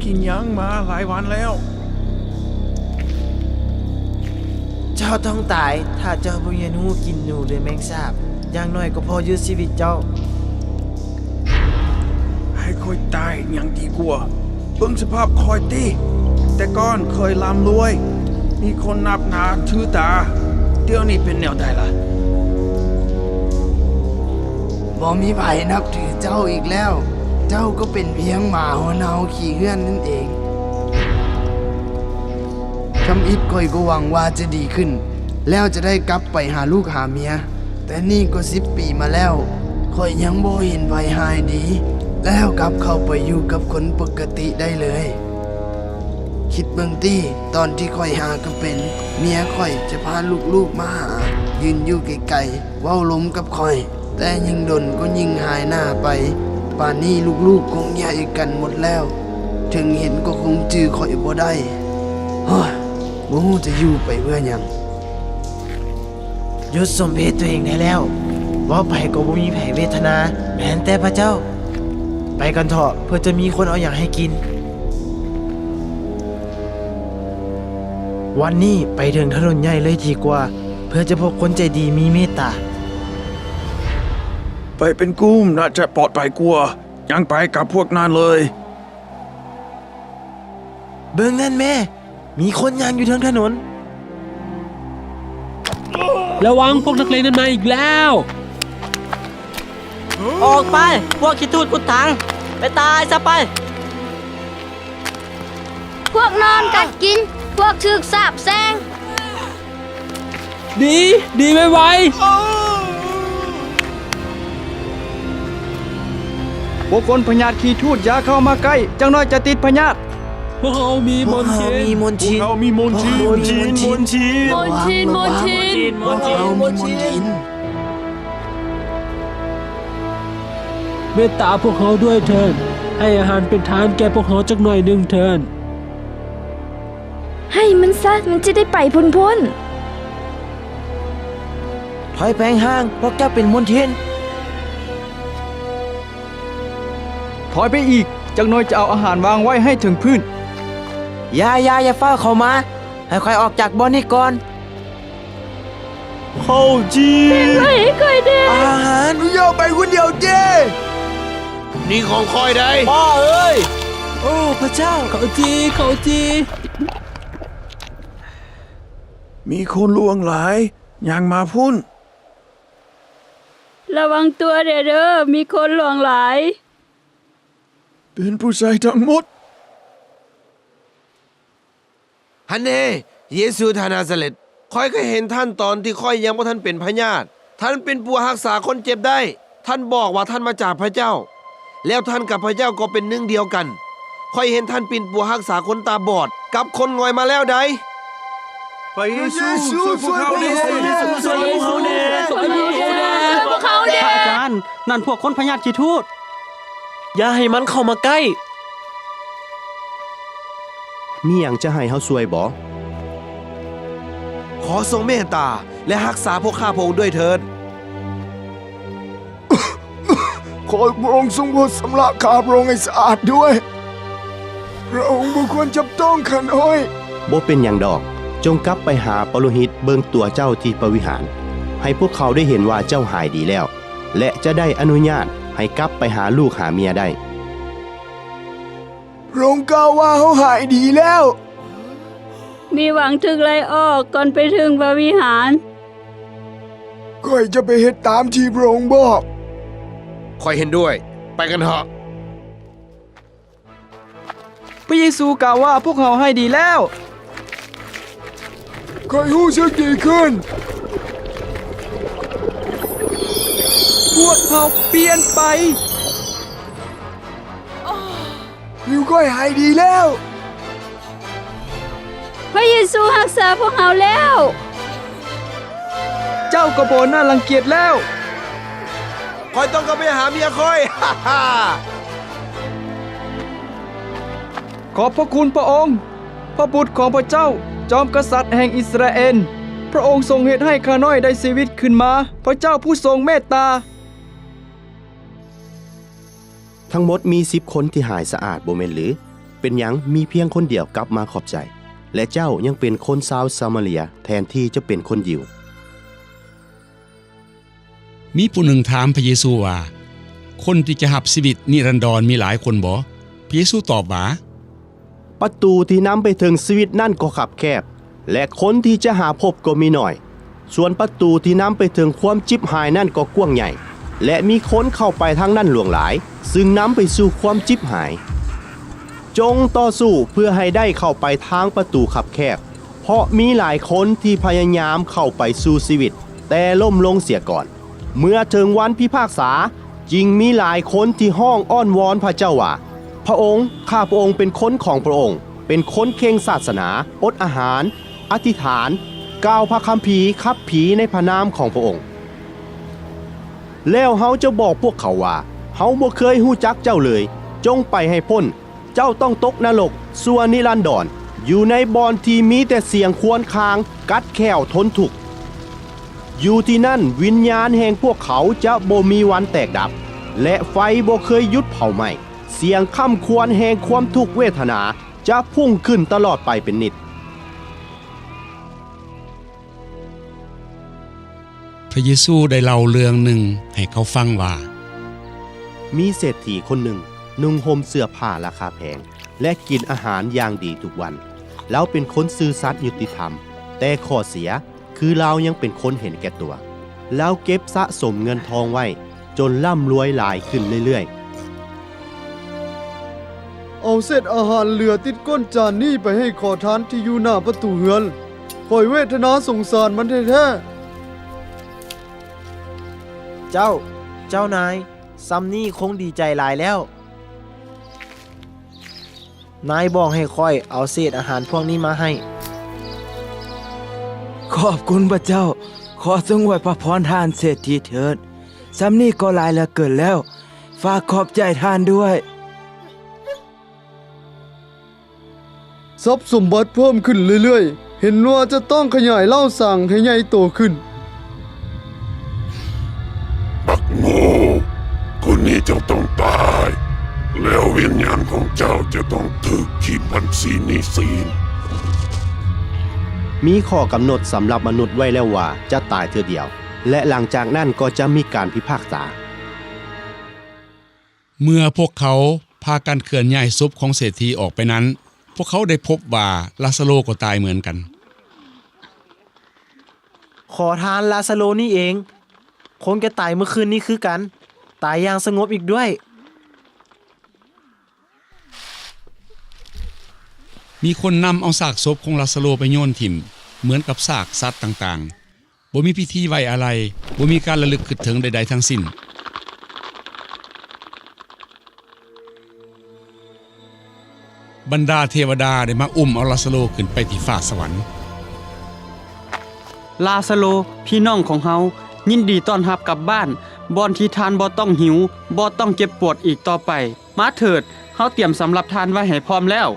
ກິນຫຍັງມາຫຼາຍວັນແລ້ວ? ເຈົ້າຕ້ອງຕາຍ ຖ້າເຈົ້າບໍ່ຮຽນຮູ້ກິນໜູ ຫຼື ແມງສາບ. ຢ່າງໜ້ອຍກໍພໍຢຸດຊີວິດເຈົ້າ. ໃຫ້ຂ້ອຍຕາຍຍັງດີກວ່າ. ເບິ່ງສະພາບຂ້ອຍຕິ. ແຕ່ກ່ອນເຄີຍລ່ຳລວຍ, ມີຄົນນັບໜ້າຖືຕາ. ດຽວນີ້ເປັນແນວໃດລະ? ບໍ່ມີໃຜນັບຖືເຈົ້າອີກແລ້ວ. ເຈົ້າກໍເປັນພຽງໝາຫົວເນົ່າຂີ້ເຮືອນນັ້ນເອງ. ທຳອິດຂ້ອຍກໍຫວັງວ່າຈະດີຂຶ້ນ ແລ້ວຈະໄດ້ກັບໄປຫາລູກຫາເມຍ. ແຕ່ນີ້ກໍສິບປີມາແລ້ວ, ຂ້ອຍຍັງບໍ່ເຫັນໃຜຫາຍດີ ແລ້ວກັບເຂົ້າໄປຢູ່ກັບຄົນປົກກະຕິໄດ້ເລີຍ. ຄິດເບິ່ງຕິ, ຕອນທີ່ຂ້ອຍຫາກໍເປັນ, ເມຍຂ້ອຍຈະພາລູກໆມາຫາ, ຢືນຢູ່ໄກໆ ເວົ້າລົມກັບຂ້ອຍ, ແຕ່ຍິ່ງດົນກໍຍິ່ງຫາຍໜ້າໄປ. ປ່ານນີ້ລູກໆຄົງແຍກກັນໝົດແລ້ວ, ເຖິງເຫັນກໍຄົງຈື່ຂ້ອຍບໍ່ໄດ້. ໂອ້ຍ, ບໍ່ຮູ້ຈະຢູ່ໄປເພື່ອຫຍັງ. ຢຸດສົມເພດຕົວເອງໄດ້ແລ້ວ. ເວົ້າໄປກໍບໍ່ມີໃຜເວທະນາ, ແມ່ນແຕ່ພະເຈົ້າ. ໄປກັນເຖາະ, ເພື່ອຈະມີຄົນເອົາຫຍັງໃຫ້ກິນ. ວັນນີ້ໄປເຖິງຖະໜົນໃຫຍ່ເລີຍດີກວ່າ, ເພື່ອຈະພົບຄົນໃຈດີມີເມດຕາ. ໄປເປັນກຸ່ມໜ້າຈະປອດໄພກວ່າ. ຍັງໄປກັບພວກນັ້ນເລີຍ. ເບິ່ງນັ້ນແມ້! ມີຄົນຍ່າງຢູ່ເທິງຖະໜົນ. ລະວັງ, ພວກນັກເລງນັ້ນມາອີກແລ້ວ! ອອກໄປ, ພວກຂີ້ທູດກຸດຖັງ! ໄປຕາຍຊະໄປ! ພວກນອນກັດກິນ, ພວກຖືກສາບແຊ່ງ! ໜີ, ໜີໄວໆ! ພວກຄົນພະຍາດຂີ້ທູດຢ່າເຂົ້າມາໃກ້, ຈັກໜ້ອຍຈະຕິດພະຍາດ. ພວກເຮົາມີມົນທິນ. ພວກເຮົາມີມົນທິນ. ພວກເຮົາມີມົນທິນ. ມົນທິນ, ມົນທິນ. ພວກເຮົາມີມົນທິນ. ເມດຕາພວກເຮົາດ້ວຍເທີ້ນ. ໃຫ້ອາຫານເປັນທານແກ່ພວກເຮົາຈັກໜ້ອຍໜຶ່ງເທີ້ນ. ໃຫ້ມັນຊະ, ມັນຈະໄດ້ໄປພົ້ນໆ. ຖອຍໄປຫ່າງ, ພວກເຈົ້າເປັນມົນທິນ. ຖອຍໄປອີກ, ຈັກໜ້ອຍຈະເອົາອາຫານວາງໄວ້ໃຫ້ເຖິງພື້ນ. ຢ່າ, ຢ່າ, ຢ່າຟ້າວເຂົ້າມາ. ໃຫ້ຂ້ອຍອອກຈາກບ່ອນນີ້ກ່ອນ. ເຂົ້າຈີ່. ແບ່ງໄວ້ໃຫ້ຂ້ອຍແດ່. ອາຫານ. ຢ່າໄປຄົນດຽວເຈ້. ນີ້ຂອງຂ້ອຍໃດ໋. ພໍ່ເອີຍ! ໂອ້ ພະເຈົ້າ! ເຂົ້າຈີ່, ເຂົ້າຈີ່! ມີຄົນຫຼວງຫຼາຍຍ່າງມາພຸ້ນ. ລະວັງຕົວແດ່ເດີ, ມີຄົນຫຼວງຫຼາຍ. ເປັນຜູ້ຊາຍທັງໝົດ. ຫັ້ນເດ, ເຢຊູທ່ານນາຊາເລັດ, ຂ້ອຍເຄີຍເຫັນທ່ານຕອນທີ່ຂ້ອຍຍັງບໍ່ທັນເປັນພະຍາດ. ທ່ານເປັນຜູ້ຮັກສາຄົນເຈັບໄດ້. ທ່ານບອກວ່າທ່ານມາຈາກພະເຈົ້າ, ແລ້ວທ່ານກັບພະເຈົ້າກໍເປັນໜຶ່ງດຽວກັນ. ຂ້ອຍເຫັນທ່ານປິ່ນປົວຮັກສາຄົນຕາບອດກັບຄົນງອຍມາແລ້ວໃດ໋. ພະເຢຊູ, ຊ່ວຍພວກເຮົາແດ່, ພະເຢຊູ, ຊ່ວຍພວກເຮົາແດ່, ພະອາຈານ, ນັ້ນພວກຄົນພະຍາດຂີ້ທູດ. ຢ່າໃຫ້ມັນເຂົ້າມາໃກ້. ມີຫຍັງຈະໃຫ້ເຮົາຊ່ວຍບໍ? ຂໍຊົງເມດຕາ ແລະ ຮັກສາພວກຂ້າພະອົງດ້ວຍເທີ້ນ. ຂໍພະອົງຊົງໂປດຊຳລະຂ້າພະອົງໃຫ້ສະອາດດ້ວຍ. ພະອົງບໍ່ຄວນຈັບຕ້ອງຂ້ານ້ອຍ. ບໍ່ເປັນຫຍັງດອກ. ຈົ່ງກັບໄປຫາປະໂລຫິດເບິ່ງຕົວເຈົ້າທີ່ພະວິຫານ. ໃຫ້ພວກເຂົາໄດ້ເຫັນວ່າເຈົ້າຫາຍດີແລ້ວ. ແລະ ຈະໄດ້ອະນຸຍາດໃຫ້ກັບໄປຫາລູກຫາເມຍໄດ້. ພະອົງກ່າວວ່າເຮົາຫາຍດີແລ້ວ. ມີຫວັງຖືກໄລ່ອອກກ່ອນໄປເຖິງພະວິຫານ. ຂ້ອຍຈະໄປເຮັດຕາມທີ່ພະອົງບອກ. ຂ້ອຍເຫັນດ້ວຍ. ໄປກັນເຖາະ. ພະເຢຊູກ່າວວ່າ, ພວກເຮົາຫາຍດີແລ້ວ. ຂ້ອຍຮູ້ສຶກດີຂຶ້ນ. ພວກເຮົາປ່ຽນໄປ. ພວກຂ້ອຍຫາຍດີແລ້ວ. ພະເຢຊູຮັກສາພວກເຮົາແລ້ວ. ເຈົ້າກໍບໍ່ໜ້າລັງກຽດແລ້ວ. ຂ້ອຍຕ້ອງກັບໄປຫາເມຍຂ້ອຍ. ຂອບພະຄຸນພະອົງ, ພະບຸດຂອງພະເຈົ້າ, ຈອມກະສັດແຫ່ງອິດສະຣາເອນ. ພະອົງຊົງເຮັດໃຫ້ຂ້ານ້ອຍໄດ້ຊີວິດຄືນມາ. ພະເຈົ້າຜູ້ຊົງເມດຕາ. ທັງໝົດມີສິບຄົນທີ່ຫາຍສະອາດ, ບໍ່ແມ່ນຫຼື? ເປັນຫຍັງມີພຽງຄົນດຽວກັບມາຂອບໃຈ ແລະ ເຈົ້າຍັງເປັນຄົນຊາວສາມາເຣຍແທນທີ່ຈະເປັນຄົນຢິວ? ມີຜູ້ໜຶ່ງຖາມພະເຢຊູວ່າ, ຄົນທີ່ຈະຮັບຊີວິດນິລັນດອນມີຫຼາຍຄົນບໍ? ພະເຢຊູຕອບວ່າ, ປະຕູທີ່ນຳໄປເຖິງຊີວິດນັ້ນກໍຄັບແຄບ, ແລະ ຄົນທີ່ຈະຫາພົບກໍມີໜ້ອຍ. ສ່ວນປະຕູທີ່ນຳໄປເຖິງຄວາມຈິບຫາຍນັ້ນກໍກວ້າງໃຫຍ່, ແລະ ມີຄົນເຂົ້າໄປທາງນັ້ນຫຼວງຫຼາຍ, ຊຶ່ງນຳໄປສູ່ຄວາມຈິບຫາຍ. ຈົ່ງຕໍ່ສູ້ເພື່ອໃຫ້ໄດ້ເຂົ້າໄປທາງປະຕູຄັບແຄບ, ເພາະມີຫຼາຍຄົນທີ່ພະຍາຍາມເຂົ້າໄປສູ່ຊີວິດ, ແຕ່ລົ້ມລົງເສຍກ່ອນ. ເມື່ອເຖິງວັນພິພາກສາ, ຈຶ່ງມີຫຼາຍຄົນທີ່ຮ້ອງອ້ອນວອນພະເຈົ້າວ່າ, ພະອົງ, ຂ້າພະອົງເປັນຄົນຂອງພະອົງ, ເປັນຄົນເຄັ່ງສາສະໜາ, ອົດອາຫານ, ອະທິຖານ, ກ່າວພະຄຳພີຂັບຜີໃນພະນາມຂອງພະອົງ. ແລ້ວເຮົາຈະບອກພວກເຂົາວ່າ, ເຮົາບໍ່ເຄີຍຮູ້ຈັກເຈົ້າເລີຍ, ຈົ່ງໄປໃຫ້ພົ້ນ, ເຈົ້າຕ້ອງຕົກນະລົກຊົ່ວນິລັນດອນ, ຢູ່ໃນບ່ອນທີ່ມີແຕ່ສຽງຄວນຄາງ, ກັດແຂ້ວ, ທົນທຸກ. ຢູ່ທີ່ນັ້ນ, ວິນຍານແຫ່ງພວກເຂົາຈະບໍ່ມີວັນແຕກດັບ, ແລະ ໄຟບໍ່ເຄີຍຢຸດເຜົາໄໝ້. ສຽງຄ້ຳຄວນແຫ່ງຄວາມທຸກເວທະນາຈະພຸ່ງຂຶ້ນຕະຫຼອດໄປເປັນນິດ. ພະເຢຊູໄດ້ເລົ່າເລື່ອງໜຶ່ງໃຫ້ເຂົາຟັງວ່າ, ມີເສດຖີຄົນໜຶ່ງນຸ່ງຫົ່ມເສື້ອຜ້າລາຄາແພງ ແລະ ກິນອາຫານຢ່າງດີທຸກວັນ. ລາວເປັນຄົນຊື່ສັດຍຸຕິທຳ, ແຕ່ຂໍ້ເສຍຄືລາວຍັງເປັນຄົນເຫັນແກ່ຕົວ. ລາວເກັບສະສົມເງິນທອງໄວ້ ຈົນລ່ຳລວຍຫຼາຍຂຶ້ນເລື້ອຍໆ. ເອົາເສດອາຫານເຫຼືອຕິດກົ້ນຈານນີ້ໄປໃຫ້ຂໍທານທີ່ຢູ່ໜ້າປະຕູເຮືອນ. ຂ້ອຍເວທະນາສົງສານມັນແທ້ໆ. ເຈົ້າ, ເຈົ້ານາຍ, ຊ່ຳນີ້ຄົງດີໃຈຫຼາຍແລ້ວ. ນາຍບອກໃຫ້ຂ້ອຍເອົາເສດອາຫານພວກນີ້ມາໃຫ້. ຂອບຄຸນພະເຈົ້າ. ຂໍຈົ່ງອວຍພະພອນທ່ານເສດຖີເຖີດ. ຊ່ຳນີ້ກໍຫຼາຍເຫຼືອເກີນແລ້ວ. ຝາກຂອບໃຈທ່ານດ້ວຍ. ຊັບສົມບັດເພີ່ມຂຶ້ນເລື້ອຍໆ, ເຫັນວ່າຈະຕ້ອງຂະຫຍາຍເລົ້າສັງໃຫ້ໃຫຍ່ໂຕຂຶ້ນ. ບັກໂງ່, ມື້ນີ້ເຈົ້າຕ້ອງຕາຍ, ແລ້ວວິນຍານຂອງເຈົ້າຈະຕ້ອງຖືກຖີບບັນຊີໜີ້ສິນ. ມີຂໍ້ກຳນົດສຳລັບມະນຸດໄວ້ແລ້ວວ່າຈະຕາຍເທື່ອດຽວ, ແລະ ຫຼັງຈາກນັ້ນກໍຈະມີການພິພາກສາ. ເມື່ອພວກເຂົາພາກັນເຄື່ອນຍ້າຍສົບຂອງເສດຖີອອກໄປນັ້ນ, ພວກເຂົາໄດ້ພົບວ່າລາຊາໂລກໍຕາຍເໝືອນກັນ. ຂໍທານລາຊາໂລນີ້ເອງ, ຄົງຈະຕາຍເມື່ອຄືນນີ້ຄືກັນ, ຕາຍຢ່າງສະຫງົບອີກດ້ວຍ. ມີຄົນນຳເອົາຊາກສົບຂອງລາຊາໂລໄປໂຍນຖິ້ມ ເໝືອນກັບຊາກສັດຕ່າງໆ. ບໍ່ມີພິທີໄວ້ອາໄລ, ບໍ່ມີການລະລຶກຄິດເຖິງໃດໆທັງສິ້ນ. ບັນດາເທວະດາໄດ້ມາອຸ້ມເອົາລາຊາໂລຂຶ້ນໄປທີ່ຟ້າສະຫວັນ. ລາຊາໂລ, ພີ່ນ້ອງຂອງເຮົາ, ຍິນດີຕ້ອນຮັບກັບບ້ານ, ບ່ອນທີ່ທ່ານບໍ່ຕ້ອງຫິວ, ບໍ່ຕ້ອງເຈັບປວດອີກຕໍ່ໄປ. ມາເຖີດ, ເຮົາຕຽມສຳລັບທ່ານໄວ້ໃຫ້ພ້ອມແລ້ວ.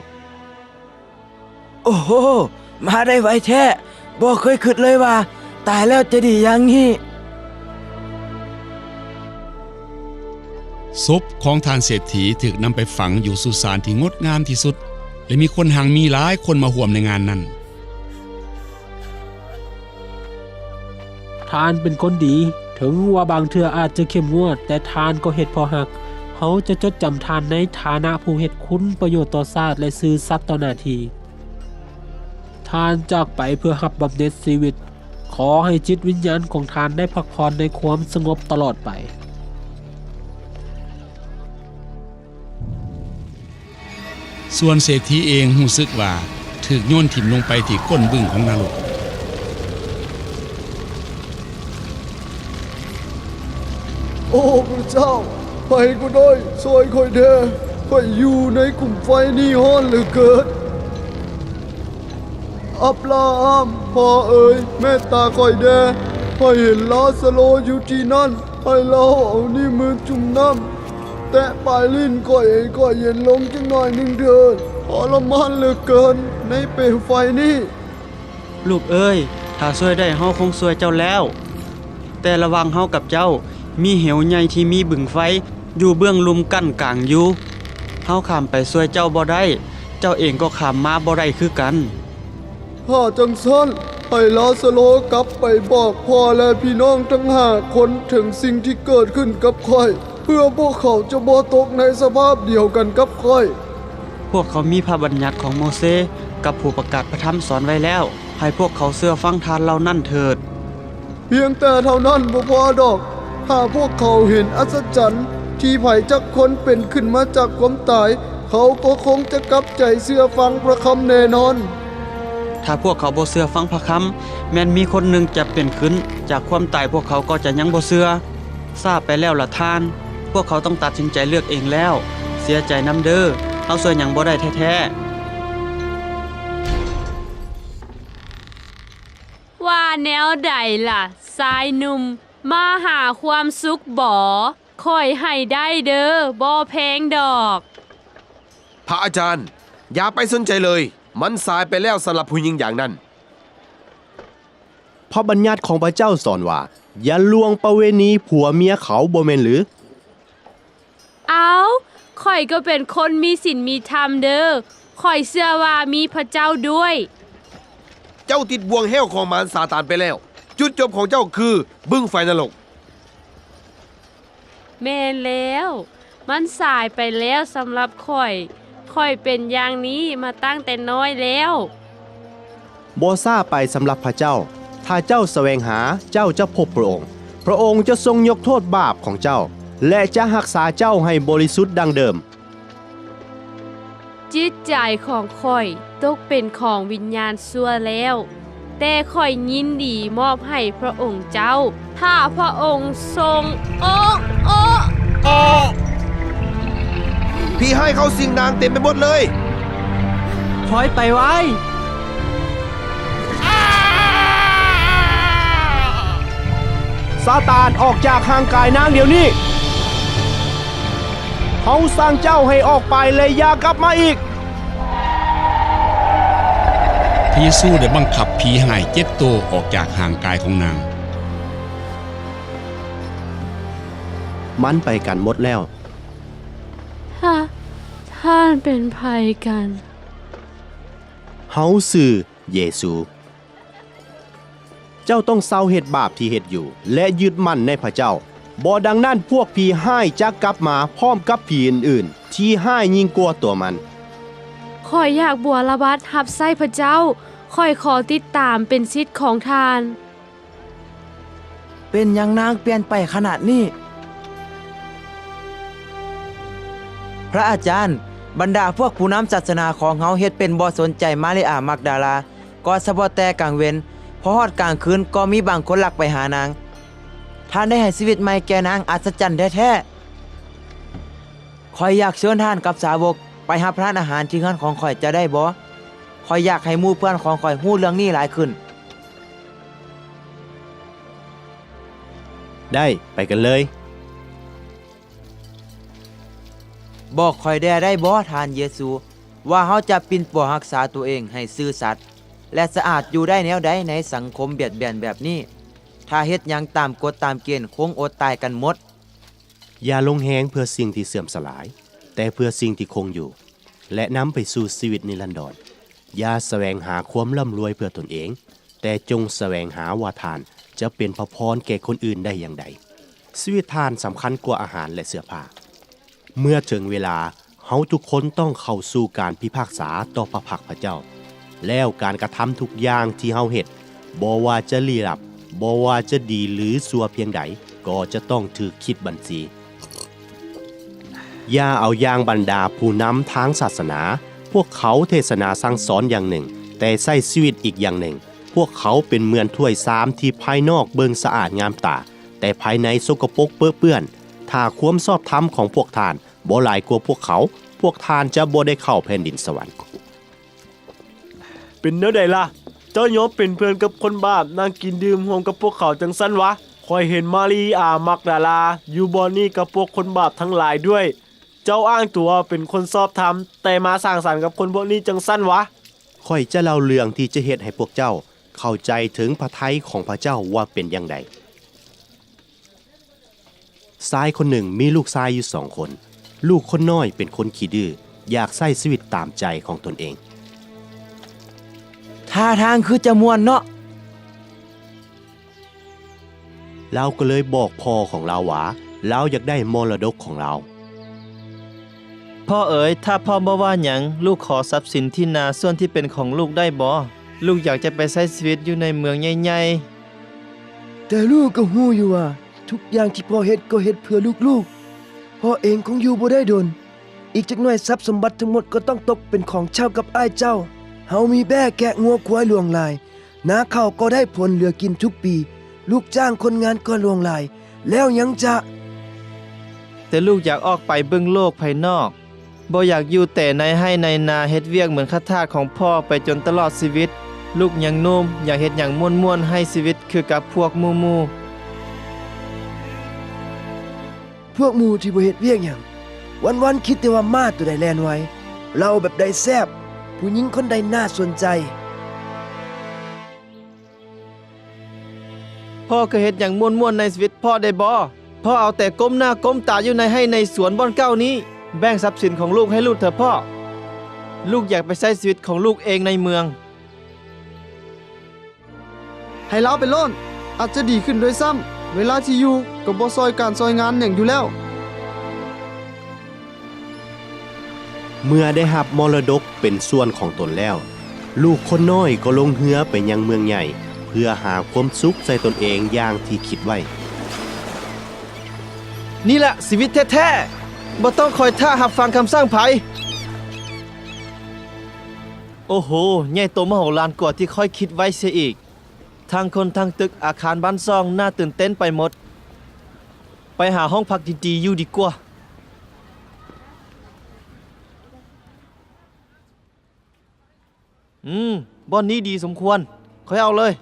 ໂອ້ໂຫ! ມາໄດ້ໄວແທ້! ບໍ່ເຄີຍຄິດເລີຍວ່າຕາຍແລ້ວຈະດີຢ່າງນີ້. ສົບຂອງທ່ານເສດຖີຖືກນຳໄປຝັງຢູ່ສຸສານທີ່ງົດງາມທີ່ສຸດ ແລະ ມີຄົນຮັ່ງມີຫຼາຍຄົນມາຮ່ວມໃນງານນັ້ນ. ທ່ານເປັນຄົນດີ, ເຖິງວ່າບາງເທື່ອອາດຈະເຂັ້ມງວດ, ແຕ່ທ່ານກໍເຮັດເພາະຮັກ. ເຮົາຈະຈົດຈຳທ່ານໃນຖານະຜູ້ເຮັດຄຸນປະໂຫຍດຕໍ່ຊາດ ແລະ ຊື່ສັດຕໍ່ໜ້າທີ່. ທ່ານຈາກໄປເພື່ອຮັບບຳເໜັດຊີວິດ. ຂໍໃຫ້ຈິດວິນຍານຂອງທ່ານໄດ້ພັກຜ່ອນໃນຄວາມສະຫງົບຕະຫຼອດໄປ. ສ່ວນເສດຖີເອງຮູ້ສຶກວ່າຖືກໂຍນຖິ້ມລົງໄປທີ່ກົ້ນບຶ້ງຂອງນະລົກ. ໂອ້ ພະເຈົ້າ, ໃຜກໍໄດ້ ຊ່ວຍຂ້ອຍແດ່, ຂ້ອຍຢູ່ໃນຂຸມໄຟນີ້ຮ້ອນເຫຼືອເກີນ. ອັບລາຮາມ, ພໍ່ເອີຍ, ເມດຕາຂ້ອຍແດ່. ຂ້ອຍເຫັນລາຊາໂລຢູ່ທີ່ນັ້ນ. ໃຫ້ລາວເອົານິ້ວມືຈຸ່ມນ້ຳ ແຕະປາຍລີ້ນຂ້ອຍ ໃຫ້ຂ້ອຍເຢັນລົງຈັກໜ້ອຍໜຶ່ງເທີ້ນ. ທໍລະມານເຫຼືອເກີນໃນເປວໄຟນີ້. ລູກເອີຍ, ຖ້າຊ່ວຍໄດ້, ເຮົາຄົງຊ່ວຍເຈົ້າແລ້ວ. ແຕ່ລະຫວ່າງເຮົາກັບເຈົ້າ, ມີເຫວໃຫຍ່ທີ່ມີບຶງໄຟຢູ່ເບື້ອງລຸ່ມກັ້ນກາງຢູ່. ເຮົາຂ້າມໄປຊ່ວຍເຈົ້າບໍ່ໄດ້. ເຈົ້າເອງກໍຂ້າມມາບໍ່ໄດ້ຄືກັນ. ຖ້າຈັ່ງຊັ້ນ, ໃຫ້ລາຊາໂລກັບໄປບອກພໍ່ ແລະ ພີ່ນ້ອງທັງຫ້າຄົນເຖິງສິ່ງທີ່ເກີດຂຶ້ນກັບຂ້ອຍ, ເພື່ອພວກເຂົາຈະບໍ່ຕົກໃນສະພາບດຽວກັນກັບຂ້ອຍ. ພວກເຂົາມີພະບັນຍັດຂອງໂມເຊກັບຜູ້ປະກາດພະທຳສອນໄວ້ແລ້ວ, ໃຫ້ພວກເຂົາເຊື່ອຟັງທ່ານເຫຼົ່ານັ້ນເຖີດ. ພຽງແຕ່ເທົ່ານັ້ນບໍ່ພໍດອກ, ຖ້າພວກເຂົາເຫັນອັດສະຈັນທີ່ໃຜຈັກຄົນເປັນຂຶ້ນມາຈາກຄວາມຕາຍ, ເຂົາກໍຄົງຈະກັບໃຈເຊື່ອຟັງພະຄຳແນ່ນອນ. ຖ້າພວກເຂົາບໍ່ເຊື່ອຟັງພະຄຳ, ແມ່ນມີຄົນໜຶ່ງຈະເປັນຂຶ້ນຈາກຄວາມຕາຍ, ພວກເຂົາກໍຈະຍັງບໍ່ເຊື່ອ. ຊ້າໄປແລ້ວລະທ່ານ, ພວກເຂົາຕ້ອງຕັດສິນໃຈເລືອກເອງແລ້ວ. ເສຍໃຈນຳເດີ, ເຮົາຊ່ວຍຫຍັງບໍ່ໄດ້ແທ້ໆ. ວ່າແນວໃດລະ ຊາຍໜຸ່ມ? ມາຫາຄວາມສຸກບໍ? ຂ້ອຍໃຫ້ໄດ້ເດີ, ບໍ່ແພງດອກ. ພະອາຈານ, ຢ່າໄປສົນໃຈເລີຍ, ມັນສາຍໄປແລ້ວສຳລັບຜູ້ຍິງຢ່າງນັ້ນ. ພະບັນຍັດຂອງພະເຈົ້າສອນວ່າ, ຢ່າລ່ວງປະເວນີຜົວເມຍເຂົາ, ບໍ່ແມ່ນຫຼື? ເອົ້າ, ຂ້ອຍກໍເປັນຄົນມີສິນມີທຳເດີ, ຂ້ອຍເຊື່ອວ່າມີພະເຈົ້າດ້ວຍ. ເຈົ້າຕິດບ່ວງແຫ້ວຂອງມານຊາຕານໄປແລ້ວ. ຈຸດຈົບຂອງເຈົ້າຄືບຶງໄຟນະລົກ. ແມ່ນແລ້ວ, ມັນສາຍໄປແລ້ວສຳລັບຂ້ອຍ. ຂ້ອຍເປັນຢ່າງນີ້ມາຕັ້ງແຕ່ນ້ອຍແລ້ວ. ບໍ່ຊ້າໄປສຳລັບພະເຈົ້າ. ຖ້າເຈົ້າສະແຫວງຫາ, ເຈົ້າຈະພົບພະອົງ. ພະອົງຈະຊົງຍົກໂທດບາບຂອງເຈົ້າ ແລະ ຈະຮັກສາເຈົ້າໃຫ້ບໍລິສຸດດັ່ງເດີມ. ຈິດໃຈຂອງຂ້ອຍຕົກເປັນຂອງວິນຍານຊົ່ວແລ້ວ, ແຕ່ຂ້ອຍຍິນດີມອບໃຫ້ພະອົງເຈົ້າ, ຖ້າພະອົງຊົງ ໂອ ໂອ ໂອ ຜີຮ້າຍເຂົ້າສິງນາງເຕັມໄປໝົດເລີຍ. ຖອຍໄປໄວ. ຊາຕານ, ອອກຈາກຮ່າງກາຍນາງດຽວນີ້! ເຮົາສັ່ງເຈົ້າໃຫ້ອອກໄປ ແລະ ຢ່າກັບມາອີກ! ພະເຢຊູໄດ້ບັງຄັບຜີຮ້າຍເຈັດໂຕອອກຈາກຮ່າງກາຍຂອງນາງ. ມັນໄປກັນໝົດແລ້ວ. ທ່ານ ທ່ານເປັນໃຜກັນ? ເຮົາຊື່ເຢຊູ. ເຈົ້າຕ້ອງເຊົາເຮັດບາບທີ່ເຮັດຢູ່ ແລະ ຍຶດໝັ້ນໃນພະເຈົ້າ. ບໍ່ດັ່ງນັ້ນ, ພວກຜີຮ້າຍຈະກັບມາພ້ອມກັບຜີອື່ນໆ ທີ່ຮ້າຍຍິ່ງກວ່າຕົວມັນ. ຂ້ອຍຢາກບົວລະບັດຮັບໃຊ້ພະເຈົ້າ. ຂ້ອຍຂໍຕິດຕາມເປັນສິດຂອງທ່ານ. ເປັນຫຍັງນາງປ່ຽນໄປຂະໜາດນີ້? ພະອາຈານ, ບັນດາພວກຜູ້ນຳສາສະໜາຂອງເຮົາເຮັດເປັນບໍ່ສົນໃຈມາຣິອາມັກດາລາ, ກໍສະເພາະແຕ່ກາງເວັນ, ພໍຮອດກາງຄືນກໍມີບາງຄົນລັກໄປຫານາງ. ທ່ານໄດ້ໃຫ້ຊີວິດໃໝ່ແກ່ນາງ, ອັດສະຈັນແທ້ໆ. ຂ້ອຍຢາກເຊີນທ່ານກັບສາວົກໄປຮັບປະທານອາຫານທີ່ເຮືອນຂອງຂ້ອຍຈະໄດ້ບໍ່? ຂ້ອຍຢາກໃຫ້ໝູ່ເພື່ອນຂອງຂ້ອຍຮູ້ເລື່ອງນີ້ຫຼາຍຂຶ້ນ. ໄດ້, ໄປກັນເລີຍ. ບອກຂ້ອຍແດ່ໄດ້ບໍ່, ທ່ານເຢຊູ, ວ່າເຮົາຈະປິ່ນປົວຮັກສາຕົວເອງໃຫ້ຊື່ສັດ ແລະ ສະອາດຢູ່ໄດ້ແນວໃດໃນສັງຄົມບຽດບຽນແບບນີ້? ຖ້າເຮັດຫຍັງຕາມກົດຕາມເກນ, ຄົງອົດຕາຍກັນໝົດ. ຢ່າລົງແຮງເພື່ອສິ່ງທີ່ເສື່ອມສະຫຼາຍ, ແຕ່ເພື່ອສິ່ງທີ່ຄົງຢູ່ ແລະ ນຳໄປສູ່ຊີວິດນິລັນດອນ. ຢ່າສະແຫວງຫາຄວາມລ່ຳລວຍເພື່ອຕົນເອງ, ແຕ່ຈົ່ງສະແຫວງຫາວ່າທ່ານຈະເປັນພະພອນແກ່ຄົນອື່ນໄດ້ຢ່າງໃດ. ຊີວິດທ່ານສຳຄັນກວ່າອາຫານ ແລະ ເສື້ອຜ້າ. ເມື່ອເຖິງເວລາ, ເຮົາທຸກຄົນຕ້ອງເຂົ້າສູ່ການພິພາກສາຕໍ່ພະພັກພະເຈົ້າ. ແລ້ວການກະທຳທຸກຢ່າງທີ່ເຮົາເຮັດ, ບໍ່ວ່າຈະລີ້ລັບ, ບໍ່ວ່າຈະດີຫຼືຊົ່ວພຽງໃດ, ກໍຈະຕ້ອງຖືກຄິດບັນຊີ. ຢ່າເອົາຢ່າງບັນດາຜູ້ນຳທາງສາສະໜາ, ພວກເຂົາເທດສະໜາສັ່ງສອນຢ່າງໜຶ່ງ, ແຕ່ໃຊ້ຊີວິດອີກຢ່າງໜຶ່ງ. ພວກເຂົາເປັນເໝືອນຖ້ວຍຊາມທີ່ພາຍນອກເບິ່ງສະອາດງາມຕາ, ແຕ່ພາຍໃນສົກກະປົກເປິເປື້ອນ. ຖ້າຄວາມຊອບທຳຂອງພວກທ່ານບໍ່ຫຼາຍກວ່າພວກເຂົາ, ພວກທ່ານຈະບໍ່ໄດ້ເຂົ້າແຜ່ນດິນສະຫວັນ. ເປັນແນວໃດລະ? ເຈົ້າຍອມເປັນເພື່ອນກັບຄົນບາບ, ນັ່ງກິນດື່ມຮ່ວມກັບພວກເຂົາຈັ່ງຊັ້ນວະ? ຂ້ອຍເຫັນມາຣີອາມັກດາລາຢູ່ບ່ອນນີ້ກັບພວກຄົນບາບທັງຫຼາຍດ້ວຍ. ເຈົ້າອ້າງຕົວເປັນຄົນຊອບທຳ, ແຕ່ມາສັງສັນກັບຄົນພວກນີ້ຈັ່ງຊັ້ນວະ? ຂ້ອຍຈະເລົ່າເລື່ອງທີ່ຈະເຮັດໃຫ້ພວກເຈົ້າເຂົ້າໃຈເຖິງພະໄທຂອງພະເຈົ້າວ່າເປັນຢ່າງໃດ. ຊາຍຄົນໜຶ່ງມີລູກຊາຍຢູ່ສອງຄົນ. ລູກຄົນນ້ອຍເປັນຄົນຂີ້ດື້, ຢາກໃຊ້ຊີວິດຕາມໃຈຂອງຕົນເອງ. ທ່າທາງຄືຈະມ່ວນເນາະ. ລາວກໍເລີຍບອກພໍ່ຂອງລາວວ່າ ລາວຢາກໄດ້ມໍລະດົກຂອງລາວ. ພໍ່ເອີຍ, ຖ້າພໍ່ບໍ່ວ່າຫຍັງ, ລູກຂໍຊັບສິນທີ່ນາສ່ວນທີ່ເປັນຂອງລູກໄດ້ບໍ່? ລູກຢາກຈະໄປໃຊ້ຊີວິດຢູ່ໃນເມືອງໃຫຍ່ໆ. ແຕ່ລູກກໍຮູ້ຢູ່ວ່າ ທຸກຢ່າງທີ່ພໍ່ເຮັດກໍເຮັດເພື່ອລູກໆ. ພໍ່ເອງຄົງຢູ່ບໍ່ໄດ້ດົນ. ອີກຈັກໜ້ອຍຊັບສົມບັດທັງໝົດກໍຕ້ອງຕົກເປັນຂອງເຊົ່າກັບອ້າຍເຈົ້າ. ເຮົາມີແບ້ແກະງົວຄວາຍຫຼວງຫຼາຍ. ນາເຂົ້າກໍໄດ້ຜົນເຫຼືອກິນທຸກປີ. ລູກຈ້າງຄົນງານກໍຫຼວງຫຼາຍ. ແລ້ວຫຍັງຈະ? ແຕ່ລູກຢາກອອກໄປເບິ່ງໂລກພາຍນອກ. ບໍ່ຢາກຢູ່ແຕ່ໃນໄຮ່ໃນນາເຮັດວຽກເໝືອນຂ້າທາດຂອງພໍ່ໄປຈົນຕະຫຼອດຊີວິດ. ລູກຍັງໜຸ່ມ, ຢາກເຮັດຫຍັງມ່ວນໆໃຫ້ຊີວິດຄືກັບພວກໝູ່ໆ. ພວກໝູ່ທີ່ບໍ່ເຮັດວຽກຫຍັງ, ວັນໆຄິດແຕ່ວ່າມ້າໂຕໃດແລ່ນໄວ, ເຫຼົ້າແບບໃດແຊບ, ຜູ້ຍິງຄົນໃດໜ້າສົນໃຈ. ພໍ່ເຄີຍເຮັດຫຍັງມ່ວນໆໃນຊີວິດພໍ່ໄດ້ບໍ່? ພໍ່ເອົາແຕ່ກົ້ມໜ້າກົ້ມຕາຢູ່ໃນໄຮ່ໃນສວນບ່ອນເກົ່ານີ້. ແບ່ງຊັບສິນຂອງລູກໃຫ້ລູກເຖາະພໍ່. ລູກຢາກໄປໃຊ້ຊີວິດຂອງລູກເອງໃນເມືອງ. ໃຫ້ລາວໄປໂລດ, ອາດຈະດີຂຶ້ນດ້ວຍຊ້ຳ. ເວລາທີ່ຢູ່ກໍບໍ່ຊ່ອຍການຊ່ອຍງານຫຍັງຢູ່ແລ້ວ. ເມື່ອໄດ້ຮັບມໍລະດົກເປັນສ່ວນຂອງຕົນແລ້ວ, ລູກຄົນນ້ອຍກໍລົງເຮືອໄປຍັງເມືອງໃຫຍ່ ເພື່ອຫາຄວາມສຸກໃສ່ຕົນເອງຢ່າງທີ່ຄິດໄວ້. ນີ້ແຫຼະຊີວິດແທ້ໆ, ບໍ່ຕ້ອງຄອຍຖ້າຮັບຟັງຄຳສັ່ງໃຜ. ໂອ້ໂຫ, ໃຫຍ່ໂຕມະໂຫລານກວ່າທີ່ຂ້ອຍຄິດໄວ້ເສຍອີກ. ທັງຄົນທັງຕຶກອາຄານບ້ານຊ່ອງໜ້າຕື່ນເຕັ້ນໄປໝົດ. ໄປຫາຫ້ອງພັກດີໆຢູ່ດີກວ່າ. ອືມ, ບ່ອນນີ້ດີສົມຄວນ. ຂ້ອຍເອົາເລີຍ.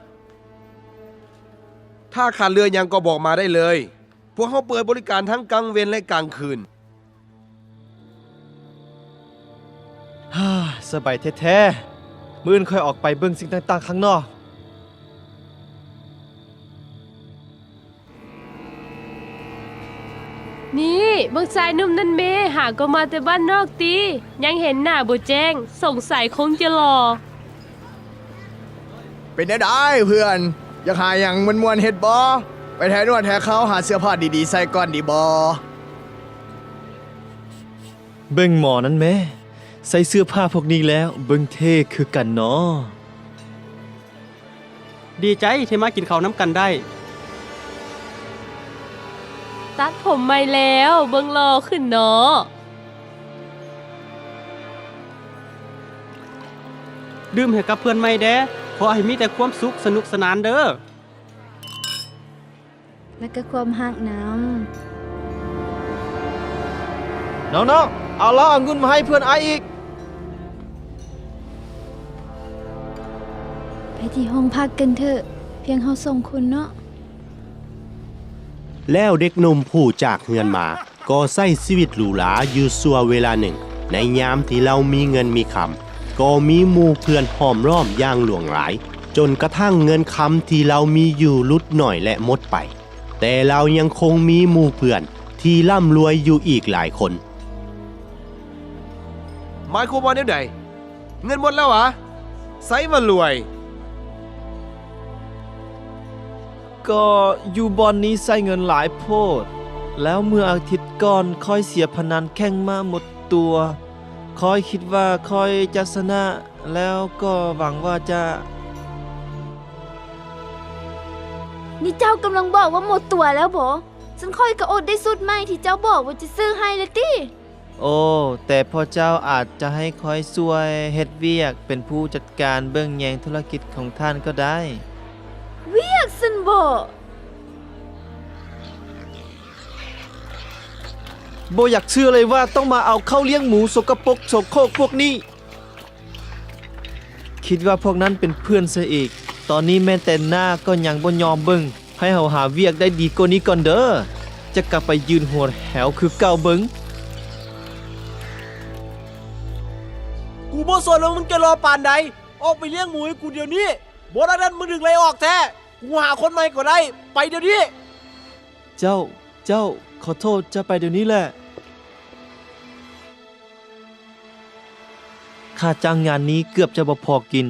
ຖ້າຂາດເຫຼືອຫຍັງກໍບອກມາໄດ້ເລີຍ. ພວກເຮົາເປີດບໍລິການທັງກາງເວັນ ແລະ ກາງຄືນ. ສະບາຍແທ້ໆ. ມື້ອື່ນຂ້ອຍອອກໄປເບິ່ງສິ່ງຕ່າງໆຂ້າງນອກ. ນີ້, ເບິ່ງຊາຍໜຸ່ມນັ້ນແມ້, ຫາກໍມາແຕ່ບ້ານນອກຕິ. ຍັງເຫັນໜ້າບໍ່ແຈ້ງ, ສົງໄສຄົງຈະຫຼໍ່. ເປັນແນວໃດເພື່ອນ? ຢາກຫາຫຍັງມ່ວນໆເຮັດບໍ່? ໄປແທນວດແທເຄົາ, ຫາເສື້ອຜ້າດີໆໃສ່ກ່ອນດີບໍ່? ເບິ່ງໝໍນັ້ນແມ້, ໃສ່ເສື້ອຜ້າພວກນີ້ແລ້ວເບິ່ງເທ່ຄືກັນເນາະ. ດີໃຈທີ່ມາກິນເຂົ້ານຳກັນໄດ້. ຕັດຜົມໃໝ່ແລ້ວ, ເບິ່ງຫຼໍ່ຂຶ້ນເນາະ. ດື່ມໃຫ້ກັບເພື່ອນໃໝ່ແດ່. ຂໍໃຫ້ມີແຕ່ຄວາມສຸກ, ສະໜຸກສະໜານເດີ້. ແລະ ກໍຄວາມຮັກນຳ. ນ້ອງໆ, ເອົາເຫຼົ້າອະງຸ່ນມາໃຫ້ເພື່ອນອ້າຍອີກ. ໄປທີ່ຫ້ອງພັກກັນເຖາະ, ພຽງເຮົາສອງຄົນເນາະ. ແລ້ວເດັກໜຸ່ມຜູ້ຈາກເຮືອນມາ ກໍໃຊ້ຊີວິດຫຼູຫຼາຢູ່ຊົ່ວເວລາໜຶ່ງ. ໃນຍາມທີ່ລາວມີເງິນມີຄຳ, ກໍມີໝູ່ເພື່ອນຫ້ອມລ້ອມຢ່າງຫຼວງຫຼາຍ, ຈົນກະທັ້ງເງິນຄຳທີ່ລາວມີຢູ່ຫຼຸດໜ້ອຍ ແລະ ໝົດໄປ. ແຕ່ລາວຍັງຄົງມີໝູ່ເພື່ອນທີ່ລ່ຳລວຍຢູ່ອີກຫຼາຍຄົນ. ໝາຍຄວາມວ່າແນວໃດ? ເງິນໝົດແລ້ວຫວາ? ໃສວ່າລວຍ? ກໍຢູ່ບ່ອນນີ້ໃຊ້ເງິນຫຼາຍໂພດ. ແລ້ວເມື່ອອາທິດກ່ອນຂ້ອຍເສຍພະນັນແຂ່ງມ້າໝົດຕົວ. ຂ້ອຍຄິດວ່າຂ້ອຍຈະຊະນະ. ແລ້ວກໍຫວັງວ່າຈະ. ນີ້ເຈົ້າກຳລັງບອກວ່າໝົດຕົວແລ້ວບໍ? ຊັ້ນຂ້ອຍກໍອົດໄດ້ຊຸດໃໝ່ທີ່ເຈົ້າບອກວ່າຈະຊື້ໃຫ້ແລ້ວຕິ. ໂອ້, ແຕ່ພໍ່ເຈົ້າອາດຈະໃຫ້ຂ້ອຍຊ່ວຍເຮັດວຽກເປັນຜູ້ຈັດການເບິ່ງແຍງທຸລະກິດຂອງທ່ານກໍໄດ້. ວຽກຊັ້ນບໍ? ບໍ່ຢາກເຊື່ອເລີຍວ່າຕ້ອງມາເອົາເຂົ້າລ້ຽງໝູສົກກະປົກໂສໂຄກພວກນີ້. ຄິດວ່າພວກນັ້ນເປັນເພື່ອນຊະອີກ. ຕອນນີ້ແມ່ນແຕ່ໜ້າກໍຍັງບໍ່ຍອມເບິ່ງ. ໃຫ້ເຮົາຫາວຽກໄດ້ດີກວ່ານີ້ກ່ອນເດີ້. ຈະກັບໄປຢືນຫົວແຖວຄືເກົ່າເບິ່ງ. ກູບໍ່ສົນວ່າມຶງຈະຫຼໍ່ປານໃດ. ອອກໄປລ້ຽງໝູໃຫ້ກູດຽວນີ້. ບໍ່ດັ່ງນັ້ນມຶງຖືກໄລ່ອອກແທ້. ກູຫາຄົນໃໝ່ກໍໄດ້. ໄປດຽວນີ້. ເຈົ້າ, ເຈົ້າ, ຂໍໂທດ, ເຈົ້າໄປດຽວນີ້ແຫຼະ. ຄ່າຈ້າງງານນີ້ເກືອບຈະບໍ່ພໍກິນ.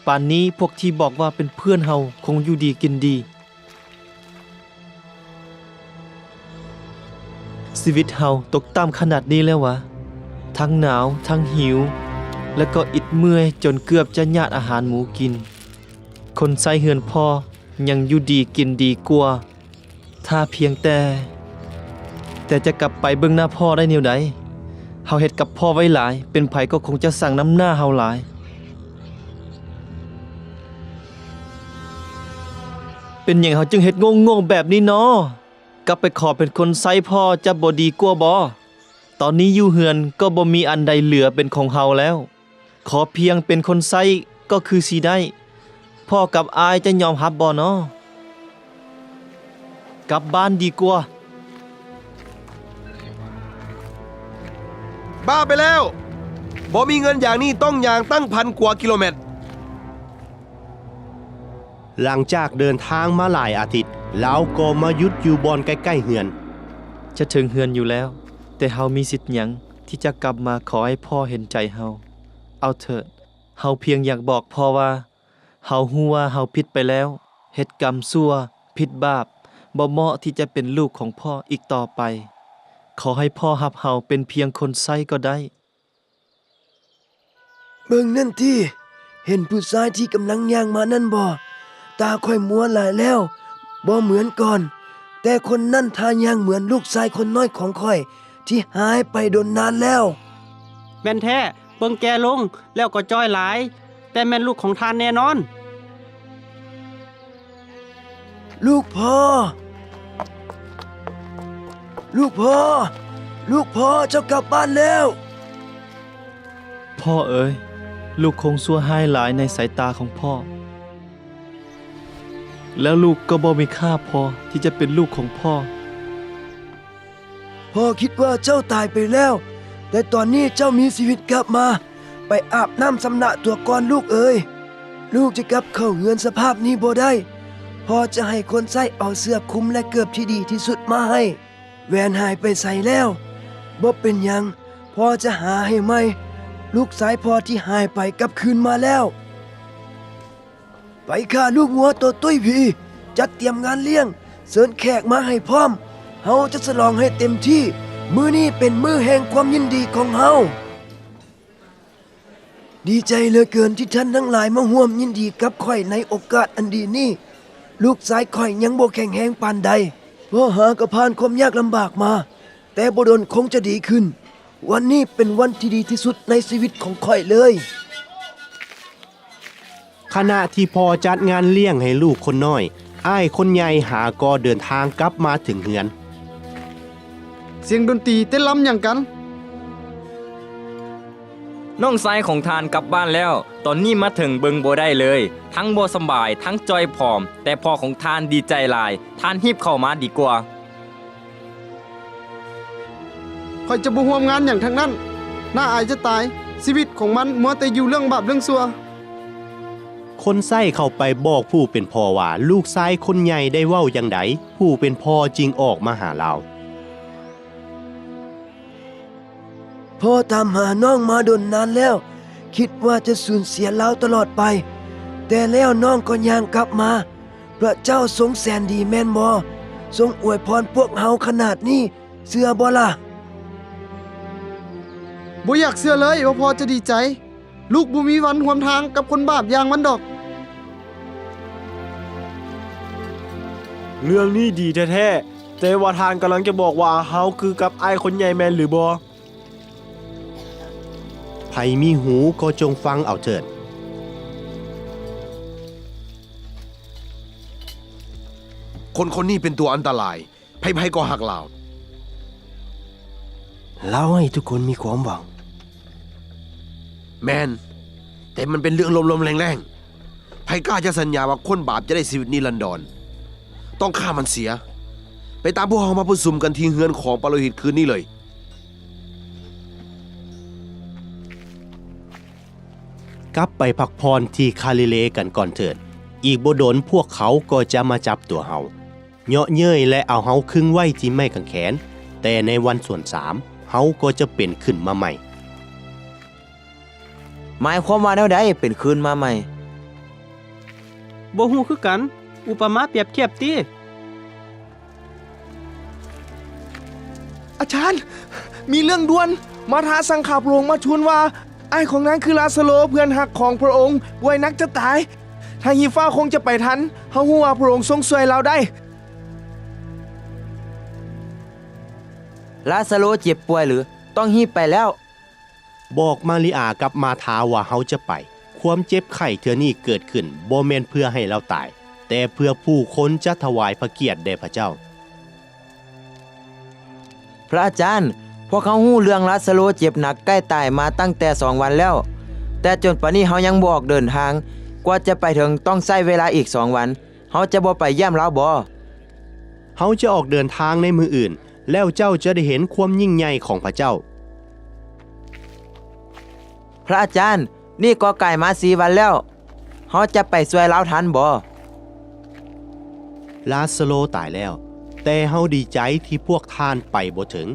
ປານນີ້ພວກທີ່ບອກວ່າເປັນເພື່ອນເຮົາຄົງຢູ່ດີກິນດີ. ຊີວິດເຮົາຕົກຕ່ຳຂະໜາດນີ້ແລ້ວຫວາ? ທັງໜາວ, ທັງຫິວ, ແລະກໍອິດເມື່ອຍຈົນເກືອບຈະຫຍາດອາຫານໝູກິນ. ຄົນໃຊ້ເຮືອນພໍ່ຍັງຢູ່ດີກິນດີກວ່າ. ຖ້າພຽງແຕ່, ແຕ່ຈະກັບໄປເບິ່ງໜ້າພໍ່ໄດ້ແນວໃດ? ເຮົາເຮັດກັບພໍ່ໄວ້ຫຼາຍ, ເປັນໃຜກໍຄົງຈະຊັງນ້ຳໜ້າເຮົາຫຼາຍ. ເປັນຫຍັງເຮົາຈຶ່ງເຮັດໂງ່ໆແບບນີ້ນໍ? ກັບໄປຂໍເປັນຄົນໃຊ້ພໍ່ຈະບໍ່ດີກວ່າບໍ? ຕອນນີ້ຢູ່ເຮືອນກໍບໍ່ມີອັນໃດເຫຼືອເປັນຂອງເຮົາແລ້ວ. ຂໍພຽງເປັນຄົນໃຊ້ກໍຄືຊິໄດ້. ພໍ່ກັບອ້າຍຈະຍອມຮັບບໍ່ນໍ? ກັບບ້ານດີກວ່າ. ບ້າໄປແລ້ວ! ບໍ່ມີເງິນຢ່າງນີ້ຕ້ອງຍ່າງຕັ້ງພັນກວ່າກິໂລແມັດ. ຫຼັງຈາກເດີນທາງມາຫຼາຍອາທິດ, ລາວກໍມາຢຸດຢູ່ບ່ອນໃກ້ໆເຮືອນ. ຈະເຖິງເຮືອນຢູ່ແລ້ວ, ແຕ່ເຮົາມີສິດຫຍັງທີ່ຈະກັບມາຂໍໃຫ້ພໍ່ເຫັນໃຈເຮົາ? ເອົາເທີດ, ເຮົາພຽງຢາກບອກພໍ່ວ່າ ເຮົາຮູ້ວ່າເຮົາຜິດໄປແລ້ວ, ເຮັດກຳຊົ່ວ, ຜິດບາບ, ບໍ່ເໝາະທີ່ຈະເປັນລູກຂອງພໍ່ອີກຕໍ່ໄປ. ຂໍໃຫ້ພໍ່ຮັບເຮົາເປັນພຽງຄົນໃຊ້ກໍໄດ້. ເບິ່ງນັ້ນຕິ, ເຫັນຜູ້ຊາຍທີ່ກຳລັງຍ່າງມານັ້ນບໍ່? ຕາຂ້ອຍມົວຫຼາຍແລ້ວ, ບໍ່ເໝືອນກ່ອນ, ແຕ່ຄົນນັ້ນທ່າຍ່າງເໝືອນລູກຊາຍຄົນນ້ອຍຂອງຂ້ອຍທີ່ຫາຍໄປດົນນານແລ້ວ. ແມ່ນແທ້, ເບິ່ງແກ່ລົງ ແລ້ວກໍຈ່ອຍຫຼາຍ, ແຕ່ແມ່ນລູກຂອງທ່ານແນ່ນອນ. ລູກພໍ່! ລູກພໍ່! ລູກພໍ່! ເຈົ້າກັບບ້ານແລ້ວ! ພໍ່ເອີຍ, ລູກຄົງຊົ່ວຮ້າຍຫຼາຍໃນສາຍຕາຂອງພໍ່, ແລ້ວລູກກໍບໍ່ມີຄ່າພໍທີ່ຈະເປັນລູກຂອງພໍ່. ພໍ່ຄິດວ່າເຈົ້າຕາຍໄປແລ້ວ, ແຕ່ຕອນນີ້ເຈົ້າມີຊີວິດກັບມາ. ໄປອາບນ້ຳຊຳລະຕົວກ່ອນລູກເອີຍ. ລູກຈະກັບເຂົ້າເຮືອນສະພາບນີ້ບໍ່ໄດ້. ພໍ່ຈະໃຫ້ຄົນໃຊ້ເອົາເສື້ອຄຸມ ແລະ ເກີບທີ່ດີທີ່ສຸດມາໃຫ້. ແຫວນຫາຍໄປໃສແລ້ວ? ບໍ່ເປັນຫຍັງ, ພໍ່ຈະຫາໃຫ້ໃໝ່. ລູກຊາຍພໍ່ທີ່ຫາຍໄປກັບຄືນມາແລ້ວ. ໄປຂ້າລູກງົວໂຕຕຸ້ຍພີ, ຈັດຕຽມງານລ້ຽງ, ເຊີນແຂກມາໃຫ້ພ້ອມ. ເຮົາຈະສະຫຼອງໃຫ້ເຕັມທີ່. ມື້ນີ້ເປັນມື້ແຫ່ງຄວາມຍິນດີຂອງເຮົາ. ດີໃຈເຫຼືອເກີນທີ່ທ່ານທັງຫຼາຍມາຮ່ວມຍິນດີກັບຂ້ອຍໃນໂອກາດອັນດີນີ້. ລູກຊາຍຂ້ອຍຍັງບໍ່ແຂງແຮງປານໃດ. ພໍ່ຫາກໍຜ່ານຄວາມຍາກລຳບາກມາ, ແຕ່ບໍ່ດົນຄົງຈະດີຂຶ້ນ. ວັນນີ້ເປັນວັນທີ່ດີທີ່ສຸດໃນຊີວິດຂອງຂ້ອຍເລີຍ. ຂະນະທີ່ພໍ່ຈັດງານລ້ຽງໃຫ້ລູກຄົນນ້ອຍ, ອ້າຍຄົນໃຫຍ່ຫາກໍເດີນທາງກັບມາເຖິງເຮືອນ. ສຽງດົນຕີເຕັ້ນລຳຫຍັງກັນ? ນ້ອງຊາຍຂອງທ່ານກັບບ້ານແລ້ວ, ຕອນນີ້ມາເຖິງເບິ່ງບໍ່ໄດ້ເລີຍ, ທັງບໍ່ສະບາຍ, ທັງຈ່ອຍຜອມ, ແຕ່ພໍ່ຂອງທ່ານດີໃຈຫຼາຍ, ທ່ານຮີບເຂົ້າມາດີກວ່າ. ຂ້ອຍຈະບໍ່ຮ່ວມງານຫຍັງທັງນັ້ນ. ໜ້າອາຍຈະຕາຍ. ຊີວິດຂອງມັນມົວແຕ່ຢູ່ເລື່ອງບາບເລື່ອງຊົ່ວ. ຄົນໃຊ້ເຂົ້າໄປບອກຜູ້ເປັນພໍ່ວ່າລູກຊາຍຄົນໃຫຍ່ໄດ້ເວົ້າຢ່າງໃດ, ຜູ້ເປັນພໍ່ຈຶ່ງອອກມາຫາລາວ. ພໍ່ຕາມຫານ້ອງມາດົນນານແລ້ວ, ຄິດວ່າຈະສູນເສຍລາວຕະຫຼອດໄປ, ແຕ່ແລ້ວນ້ອງກໍຍ່າງກັບມາ. ພະເຈົ້າຊົງແສນດີແມ່ນບໍ່? ຊົງອວຍພອນພວກເຮົາຂະໜາດນີ້, ເຊື່ອບໍ່ລະ? ບໍ່ຢາກເຊື່ອເລີຍວ່າພໍ່ຈະດີໃຈ. ລູກບໍ່ມີວັນຮ່ວມທາງກັບຄົນບາບຢ່າງມັນດອກ. ເລື່ອງນີ້ດີແທ້ໆ, ແຕ່ວ່າທ່ານກຳລັງຈະບອກວ່າເຮົາຄືກັບອ້າຍຄົນໃຫຍ່ແມ່ນຫຼືບໍ່? ໃຜມີຫູກໍຈົ່ງຟັງເອົາເທີດ. ຄົນຄົນນີ້ເປັນຕົວອັນຕະລາຍ. ໃຜໆກໍຮັກລາວ. ລາວໃຫ້ທຸກຄົນມີຄວາມຫວັງ. ແມ່ນ, ແຕ່ມັນເປັນເລື່ອງລົມໆແລ້ງໆ. ໃຜກ້າຈະສັນຍາວ່າຄົນບາບຈະໄດ້ຊີວິດນິລັນດອນ? ຕ້ອງຂ້າມັນເສຍ. ໄປຕາມພວກເຮົາມາປະຊຸມກັນທີ່ເຮືອນຂອງປະໂລຫິດຄືນນີ້ເລີຍ. ກັບໄປພັກຜ່ອນທີ່ຄາລິເລກັນກ່ອນເທີດ. ອີກບໍ່ດົນພວກເຂົາກໍຈະມາຈັບຕົວເຮົາ, ເຍາະເຍີ້ຍ ແລະ ເອົາເຮົາຄຶງໄວ້ທີ່ໄມ້ກາງແຂນ, ແຕ່ໃນວັນສ່ວນສາມເຮົາກໍຈະເປັນຂຶ້ນມາໃໝ່. ໝາຍຄວາມວ່າແນວໃດ ເປັນຄືນມາໃໝ່? ບໍ່ຮູ້ຄືກັນ. ອຸປະມາປຽບທຽບຕິ. ອາຈານ, ມີເລື່ອງດ່ວນ. ມາທາສັ່ງຂ້າພະອົງມາທູນວ່າ ອ້າຍຂອງນາງຄືລາຊາໂລ ເພື່ອນຮັກຂອງພະອົງ ປ່ວຍໜັກຈະຕາຍ. ຖ້າຮີບຟ້າວຄົງຈະໄປທັນ. ເຮົາຮູ້ວ່າພະອົງຊົງຊ່ວຍລາວໄດ້. ລາຊາໂລເຈັບປ່ວຍຫຼື? ຕ້ອງຮີບໄປແລ້ວ. ບອກມາຣິອາກັບມາທາວ່າເຮົາຈະໄປ. ຄວາມເຈັບໄຂ້ເທື່ອນີ້ເກີດຂຶ້ນບໍ່ແມ່ນເພື່ອໃຫ້ລາວຕາຍ, ແຕ່ເພື່ອຜູ້ຄົນຈະຖວາຍພະກຽດແດ່ພະເຈົ້າ. ພະອາຈານ, ພວກເຮົາຮູ້ເລື່ອງລາຊາໂລເຈັບໜັກໃກ້ຕາຍມາຕັ້ງແຕ່ສອງວັນແລ້ວ, ແຕ່ຈົນປານນີ້ເຮົາຍັງບໍ່ອອກເດີນທາງ. ກວ່າຈະໄປເຖິງຕ້ອງໃຊ້ເວລາອີກສອງວັນ. ເຮົາຈະບໍ່ໄປຢ້ຽມລາວບໍ? ເຮົາຈະອອກເດີນທາງໃນມື້ອື່ນ, ແລ້ວເຈົ້າຈະໄດ້ເຫັນຄວາມຍິ່ງໃຫຍ່ຂອງພະເຈົ້າ. ພະອາຈານ, ນີ້ກໍກາຍມາສີ່ວັນແລ້ວ. ເຮົາຈະໄປຊ່ວຍລາວທັນບໍ? ລາຊາໂລຕາຍແລ້ວ, ແຕ່ເຮົາດີໃຈທີ່ພວກທ່ານໄປບໍ່ເຖິງ,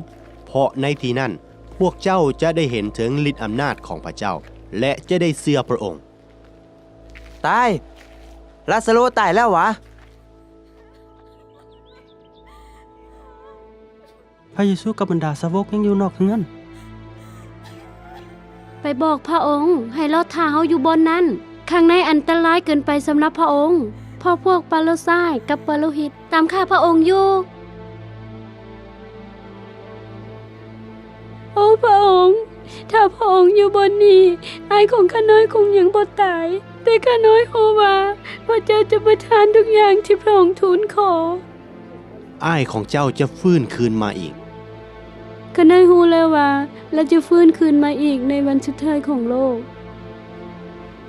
ເພາະໃນທີ່ນັ້ນພວກເຈົ້າຈະໄດ້ເຫັນເຖິງລິດອຳນາດຂອງພະເຈົ້າ ແລະ ຈະໄດ້ເຊື່ອພະອົງ. ຕາຍ! ລາຊາໂລຕາຍແລ້ວຫວາ? ພະເຢຊູກັບບັນດາສາວົກຍັງຢູ່ນອກເຮືອນ. ໄປບອກພະອົງໃຫ້ລໍຖ້າເຮົາຢູ່ບ່ອນນັ້ນ. ຂ້າງໃນອັນຕະລາຍເກີນໄປສຳລັບພະອົງ, ເພາະພວກປາຣິຊາຍກັບປະໂລຫິດຕາມຂ້າພະອົງຢູ່. ໂອ ພະອົງ, ຖ້າພະອົງຢູ່ບ່ອນນີ້, ອ້າຍຂອງຂ້ານ້ອຍຄົງຍັງບໍ່ຕາຍ. ແຕ່ຂ້ານ້ອຍຮູ້ວ່າພະເຈົ້າຈະປະທານທຸກຢ່າງທີ່ພະອົງທູນຂໍ. ອ້າຍຂອງເຈົ້າຈະຟື້ນຄືນມາອີກ. ຂ້ານ້ອຍຮູ້ແລ້ວວ່າລາວຈະຟື້ນຄືນມາອີກໃນວັນສຸດທ້າຍຂອງໂລກ.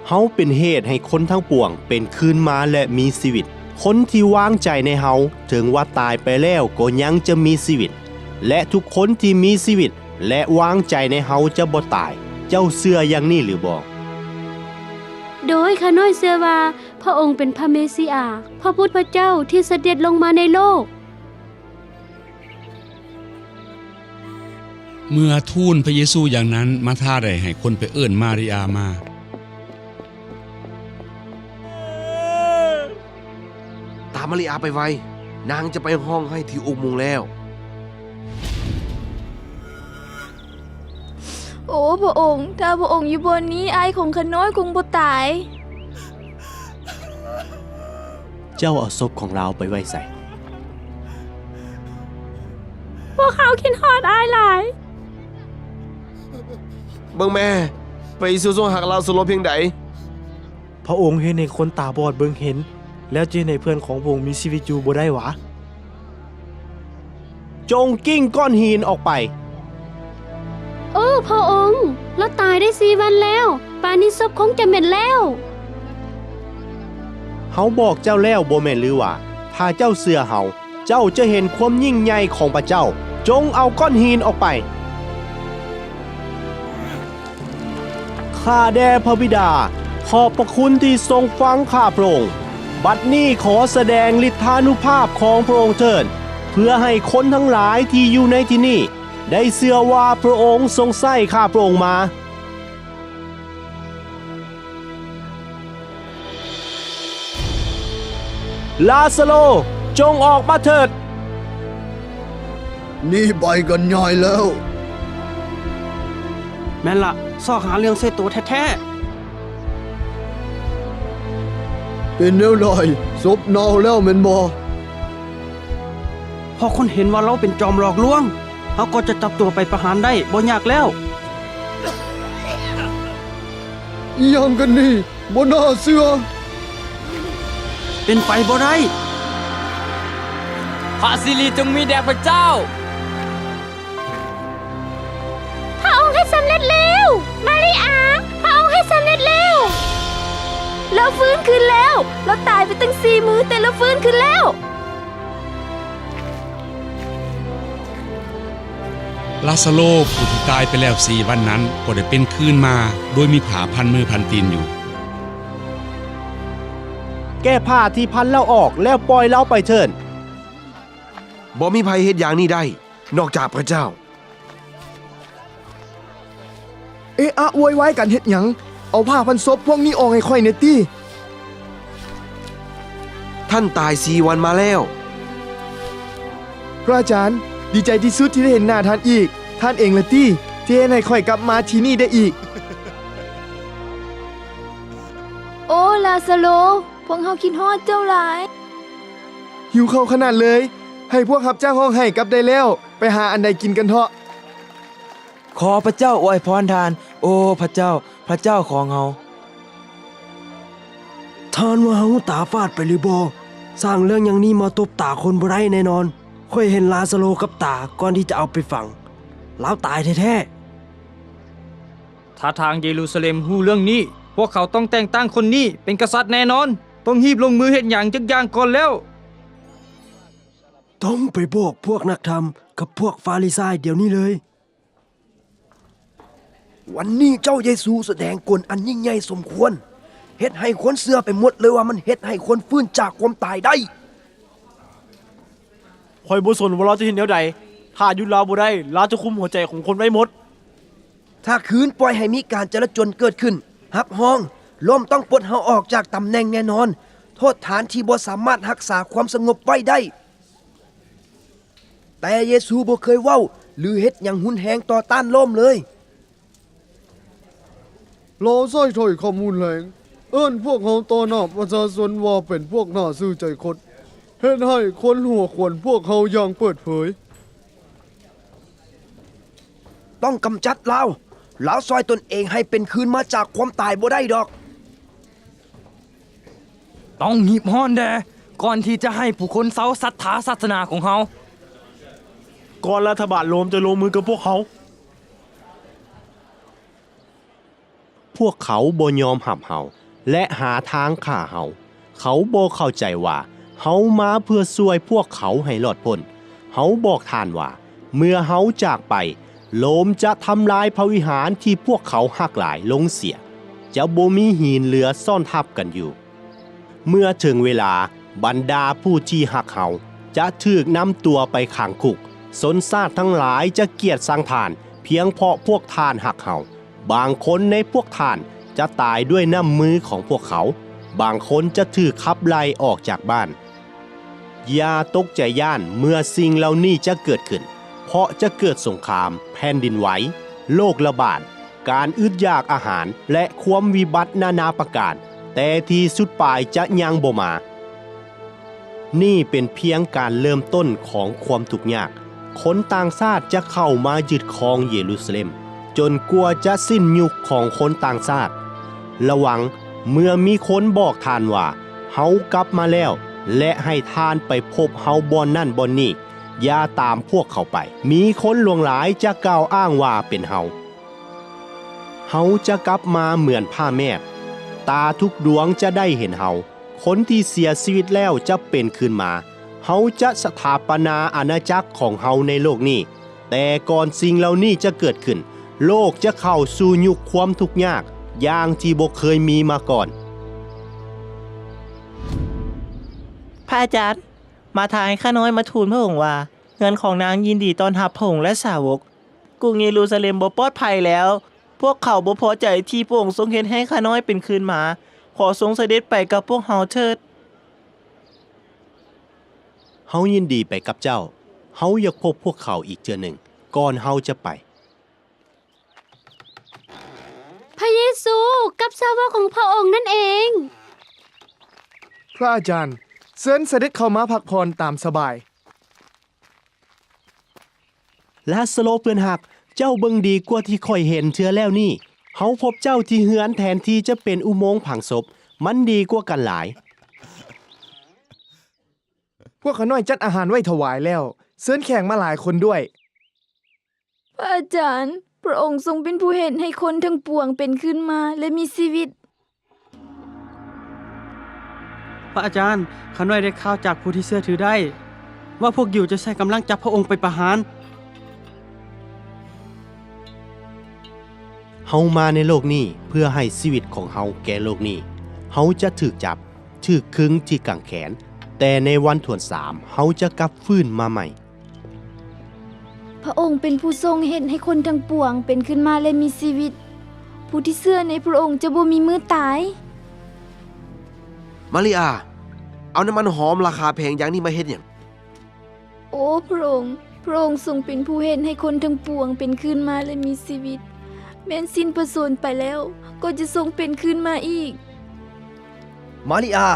ເຮົາເປັນເຫດໃຫ້ຄົນທັງປວງເປັນຄືນມາ ແລະ ມີຊີວິດ. ຄົນທີ່ວາງໃຈໃນເຮົາ, ເຖິງວ່າຕາຍໄປແລ້ວກໍຍັງຈະມີຊີວິດ, ແລະ ທຸກຄົນທີ່ມີຊີວິດ ແລະ ວາງໃຈໃນເຮົາຈະບໍ່ຕາຍ. ເຈົ້າເຊື່ອຢ່າງນີ້ຫຼືບໍ່? ໂດຍ, ຂ້ານ້ອຍເຊື່ອວ່າພະອົງເປັນພະເມຊີອາ, ພະບຸດພະເຈົ້າທີ່ສະເດັດລົງມາໃນໂລກ. ເມື່ອທູນພະເຢຊູຢ່າງນັ້ນ, ມາທາໄດ້ໃຫ້ຄົນໄປເອີ້ນມາຣິອາມາ. ຕາມມາຣິອາໄປໄວ, ນາງຈະໄປຮ້ອງໄຫ້ທີ່ອຸໂມງແລ້ວ. ໂອ ພະອົງ, ຖ້າພະອົງຢູ່ບ່ອນນີ້, ອ້າຍຂອງຂ້ານ້ອຍຄົງບໍ່ຕາຍ. ເຈົ້າເອົາສົບຂອງລາວໄປໄວ້ໃສ? ພວກເຮົາຄິດຮອດອ້າຍຫຼາຍ. ເບິ່ງແມ່, ພະເຢຊູຊົງຮັກລາຊາໂລພຽງໃດ. ພະອົງເຮັດໃຫ້ຄົນຕາບອດເບິ່ງເຫັນ, ແລ້ວຈະເຮັດໃຫ້ເພື່ອນຂອງພະອົງມີຊີວິດຢູ່ບໍ່ໄດ້ຫວາ? ຈົ່ງກິ້ງກ້ອນຫີນອອກໄປ. ໂອ ພະອົງ, ລາວຕາຍໄດ້ສີ່ວັນແລ້ວ, ປານນີ້ສົບຄົງຈະເໝັນແລ້ວ. ເຮົາບອກເຈົ້າແລ້ວບໍ່ແມ່ນຫຼືວ່າ, ຖ້າເຈົ້າເຊື່ອເຮົາ, ເຈົ້າຈະເຫັນຄວາມຍິ່ງໃຫຍ່ຂອງພະເຈົ້າ. ຈົ່ງເອົາກ້ອນຫີນອອກໄປ. ຂ້າແດ່ພະບິດາ, ຂອບພະຄຸນທີ່ຊົງຟັງຂ້າພະອົງ. ບັດນີ້ຂໍສະແດງລິດທານຸພາບຂອງພະອົງເທີ້ນ, ເພື່ອໃຫ້ຄົນທັງຫຼາຍທີ່ຢູ່ໃນທີ່ນີ້ໄດ້ເຊື່ອວ່າພະອົງຊົງໃຊ້ຂ້າພະອົງມາ. ລາຊາໂລ, ຈົ່ງອອກມາເຖີດ! ໜີໄປກັນໃຫຍ່ແລ້ວ. ແມ່ນລະ, ຊອກຫາເລື່ອງໃສ່ໂຕແທ້ໆ. ເປັນແນວໃດ? ສົບເນົ່າແລ້ວແມ່ນບໍ່? ເພາະຄົນເຫັນວ່າລາວເປັນຈອມຫຼອກລວງ, ເຮົາກໍຈະຈັບຕົວໄປປະຫານໄດ້ບໍ່ຍາກແລ້ວ. ອີ່ຫຍັງກັນນີ້? ບໍ່ໜ້າເຊື່ອ. ເປັນໄປບໍ່ໄດ້. ພະສິລິຈົ່ງມີແດ່ພະເຈົ້າ. ພະອົງເຮັດສຳເລັດແລ້ວ! ມາຣິອາ, ພະອົງເຮັດສຳເລັດແລ້ວ! ລາວຟື້ນຄືນແລ້ວ! ລາວຕາຍໄປຕັ້ງສີ່ມື້, ແຕ່ລາວຟື້ນຄືນແລ້ວ! ລາຊາໂລຜູ້ທີ່ຕາຍໄປແລ້ວສີ່ວັນນັ້ນ ກໍໄດ້ເປັນຄືນມາ ໂດຍມີຜ້າພັນມືພັນຕີນຢູ່. ແກະຜ້າທີ່ພັນລາວອອກ ແລ້ວປ່ອຍລາວໄປເຖີດ. ບໍ່ມີໃຜເຮັດຢ່າງນີ້ໄດ້ ນອກຈາກພະເຈົ້າ. ເອະອະໂວຍວາຍກັນເຮັດຫຍັງ? ເອົາຜ້າພັນສົບພວກນີ້ອອກໃຫ້ຂ້ອຍແດ່ຕິ. ທ່ານຕາຍສີ່ວັນມາແລ້ວ. ພຣະອາຈານ, ດີໃຈທີ່ສຸດທີ່ໄດ້ເຫັນໜ້າທ່ານອີກ. ທ່ານເອງລະຕິ ທີ່ເຮັດໃຫ້ຂ້ອຍກັບມາທີ່ນີ້ໄດ້ອີກ. ໂອ ລາຊາໂລ, ພວກເຮົາຄິດຮອດເຈົ້າຫຼາຍ. ຫິວເຂົ້າຂະໜາດເລີຍ. ໃຫ້ພວກຮັບຈ້າງຮ້ອງໄຫ້ກັບໄດ້ແລ້ວ. ໄປຫາອັນໃດກິນກັນເຖາະ. ຂໍພະເຈົ້າອວຍພອນທ່ານ, ໂອ ພະເຈົ້າ, ພະເຈົ້າຂອງເຮົາ. ທ່ານວ່າເຮົາຕາຝາດໄປຫຼືບໍ່? ສ້າງເລື່ອງຢ່າງນີ້ມາຕົບຕາຄົນບໍ່ໄດ້ແນ່ນອນ. ຂ້ອຍເຫັນລາຊາໂລກັບຕາກ່ອນທີ່ຈະເອົາໄປຝັງ. ລາວຕາຍແທ້ໆ. ຖ້າທາງເຢຣູຊາເລັມຮູ້ເລື່ອງນີ້, ພວກເຂົາຕ້ອງແຕ່ງຕັ້ງຄົນນີ້ເປັນກະສັດແນ່ນອນ. ຕ້ອງຮີບລົງມືເຮັດຫຍັງຈັກຢ່າງກ່ອນແລ້ວ. ຕ້ອງໄປບອກພວກນັກທຳກັບພວກຟາຣິຊາຍດຽວນີ້ເລີຍ. ວັນນີ້ເຈົ້າເຢຊູສະແດງກົນອັນຍິ່ງໃຫຍ່ສົມຄວນ, ເຮັດໃຫ້ຄົນເຊື່ອໄປໝົດເລີຍວ່າມັນເຮັດໃຫ້ຄົນຟື້ນຈາກຄວາມຕາຍໄດ້. ຂ້ອຍບໍ່ສົນວ່າລາວຈະເຮັດແນວໃດ, ຖ້າຢຸດລາວບໍ່ໄດ້, ລາວຈະຄຸມຫົວໃຈຂອງຄົນໄວ້ໝົດ. ຖ້າຄືນປ່ອຍໃຫ້ມີການຈະລາຈົນເກີດຂຶ້ນ, ຮັບຮອງ, ໂລມຕ້ອງປົດເຮົາອອກຈາກຕຳແໜ່ງແນ່ນອນ. ໂທດຖານທີ່ບໍ່ສາມາດຮັກສາຄວາມສະຫງົບໄວ້ໄດ້. ແຕ່ເຢຊູບໍ່ເຄີຍເວົ້າ ຫຼື ເຮັດຫຍັງຮຸນແຮງຕໍ່ຕ້ານໂລມເລີຍ. ລາວໃຊ້ຖ້ອຍຄຳຮຸນແຮງ, ເອີ້ນພວກເຮົາຕໍ່ໜ້າປະຊາຊົນວ່າເປັນພວກໜ້າຊື່ໃຈຄົດ, ເຮັດໃຫ້ຄົນຫົວຂວັນພວກເຮົາຢ່າງເປີດເຜີຍ. ຕ້ອງກຳຈັດລາວ. ລາວຊ່ອຍຕົນເອງໃຫ້ເປັນຄືນມາຈາກຄວາມຕາຍບໍ່ໄດ້ດອກ. ຕ້ອງຮີບຮ້ອນແດ່ ກ່ອນທີ່ຈະໃຫ້ຜູ້ຄົນເຊົາສັດທາສາສະໜາຂອງເຮົາ. ກ່ອນລັດຖະບານໂລມຈະລົງມືກັບພວກເຮົາ. ພວກເຂົາບໍ່ຍອມຮັບເຮົາ ແລະ ຫາທາງຂ້າເຮົາ. ເຂົາບໍ່ເຂົ້າໃຈວ່າເຮົາມາເພື່ອຊ່ວຍພວກເຂົາໃຫ້ລອດພົ້ນ. ເຮົາບອກທ່ານວ່າ ເມື່ອເຮົາຈາກໄປ, ໂລມຈະທຳລາຍພະວິຫານທີ່ພວກເຂົາຮັກຫຼາຍລົງເສຍ. ຈະບໍ່ມີຫີນເຫຼືອຊ້ອນທັບກັນຢູ່. ເມື່ອເຖິງເວລາ, ບັນດາຜູ້ທີ່ຮັກເຮົາຈະຖືກນຳຕົວໄປຂັງຄຸກ. ຊົນຊາດທັງຫຼາຍຈະກຽດຊັງທ່ານ ພຽງເພາະພວກທ່ານຮັກເຮົາ. ບາງຄົນໃນພວກທ່ານຈະຕາຍດ້ວຍນ້ຳມືຂອງພວກເຂົາ. ບາງຄົນຈະຖືກຂັບໄລ່ອອກຈາກບ້ານ. ຢ່າຕົກໃຈຢ້ານເມື່ອສິ່ງເຫຼົ່ານີ້ຈະເກີດຂຶ້ນ, ເພາະຈະເກີດສົງຄາມ, ແຜ່ນດິນໄຫວ, ໂລກລະບາດ, ການອຶດຢາກອາຫານ ແລະ ຄວາມວິບັດນານາປະການ, ແຕ່ທີ່ສຸດປາຍຈະຍັງບໍ່ມາ. ນີ້ເປັນພຽງການເລີ່ມຕົ້ນຂອງຄວາມທຸກຍາກ. ຄົນຕ່າງຊາດຈະເຂົ້າມາຍຶດຄອງເຢຣູຊາເລັມ ຈົນກວ່າຈະສິ້ນຍຸກຂອງຄົນຕ່າງຊາດ. ລະວັງ, ເມື່ອມີຄົນບອກທ່ານວ່າ, ເຮົາກັບມາແລ້ວ ແລະ ໃຫ້ທ່ານໄປພົບເຮົາບ່ອນນັ້ນບ່ອນນີ້, ຢ່າຕາມພວກເຂົາໄປ. ມີຄົນຫຼວງຫຼາຍຈະກ່າວອ້າງວ່າເປັນເຮົາ. ເຮົາຈະກັບມາເໝືອນຜ້າແມບ, ຕາທຸກດວງຈະໄດ້ເຫັນເຮົາ. ຄົນທີ່ເສຍຊີວິດແລ້ວຈະເປັນຄືນມາ. ເຮົາຈະສະຖາປະນາອານາຈັກຂອງເຮົາໃນໂລກນີ້. ແຕ່ກ່ອນສິ່ງເຫຼົ່ານີ້ຈະເກີດຂຶ້ນ, ໂລກຈະເຂົ້າສູ່ຍຸກຄວາມທຸກຍາກຢ່າງທີ່ບໍ່ເຄີຍມີມາກ່ອນ. ພະອາຈານ, ມາທາໃຫ້ຂ້ານ້ອຍມາທູນພະອົງວ່າ, ເຮືອນຂອງນາງຍິນດີຕ້ອນຮັບພະອົງ ແລະ ສາວົກ. ກຸງເຢຣູຊາເລັມບໍ່ປອດໄພແລ້ວ. ພວກເຂົາບໍ່ພໍໃຈທີ່ພະອົງຊົງເຮັດໃຫ້ຂ້ານ້ອຍເປັນຄືນມາ. ຂໍຊົງສະເດັດໄປກັບພວກເຮົາເຖີດ. ເຮົາຍິນດີໄປກັບເຈົ້າ. ເຮົາຢາກພົບພວກເຂົາອີກເທື່ອໜຶ່ງ ກ່ອນເຮົາຈະໄປ. ພະເຢຊູກັບສາວົກຂອງພະອົງນັ້ນເອງ. ພະອາຈານ, ເຊີນສະເດັດເຂົ້າມາພັກຜ່ອນຕາມສະບາຍ. ລາຊາໂລເພື່ອນຮັກ, ເຈົ້າເບິ່ງດີກວ່າທີ່ຂ້ອຍເຫັນເທື່ອແລ້ວນີ້. ເຮົາພົບເຈົ້າທີ່ເຮືອນແທນທີ່ຈະເປັນອຸໂມງຝັງສົບ. ມັນດີກວ່າກັນຫຼາຍ. ພວກຂ້ານ້ອຍຈັດອາຫານໄວ້ຖວາຍແລ້ວ. ເຊີນແຂກມາຫຼາຍຄົນດ້ວຍ. ພະອາຈານ, ພະອົງຊົງເປັນຜູ້ເຮັດໃຫ້ຄົນທັງປວງເປັນຄືນມາ ແລະ ມີຊີວິດ. ພະອາຈານ, ຂ້ານ້ອຍໄດ້ຂ່າວຈາກຜູ້ທີ່ເຊື່ອຖືໄດ້ ວ່າພວກຢິວຈະໃຊ້ກຳລັງຈັບພະອົງໄປປະຫານ. ເຮົາມາໃນໂລກນີ້ເພື່ອໃຫ້ຊີວິດຂອງເຮົາແກ່ໂລກນີ້. ເຮົາຈະຖືກຈັບ, ຖືກຄຶງທີ່ກາງແຂນ, ແຕ່ໃນວັນຖ້ວນສາມເຮົາຈະກັບຟື້ນມາໃໝ່. ພະອົງເປັນຜູ້ຊົງເຮັດໃຫ້ຄົນທັງປວງເປັນຂຶ້ນມາ ແລະ ມີຊີວິດ. ຜູ້ທີ່ເຊື່ອໃນພຣະອົງຈະບໍ່ມີມື້ຕາຍ. ມາຣິອາ, ເອົານ້ຳມັນຫອມລາຄາແພງຢ່າງນີ້ມາເຮັດຫຍັງ? ໂອ ພຣະອົງ, ພຣະອົງຊົງເປັນຜູ້ເຮັດໃຫ້ຄົນທັງປວງເປັນຄືນມາ ແລະ ມີຊີວິດ. ແມ່ນສິ້ນພະຊົນໄປແລ້ວ, ກໍຈະຊົງເປັນຄືນມາອີກ. ມາຣິອາ,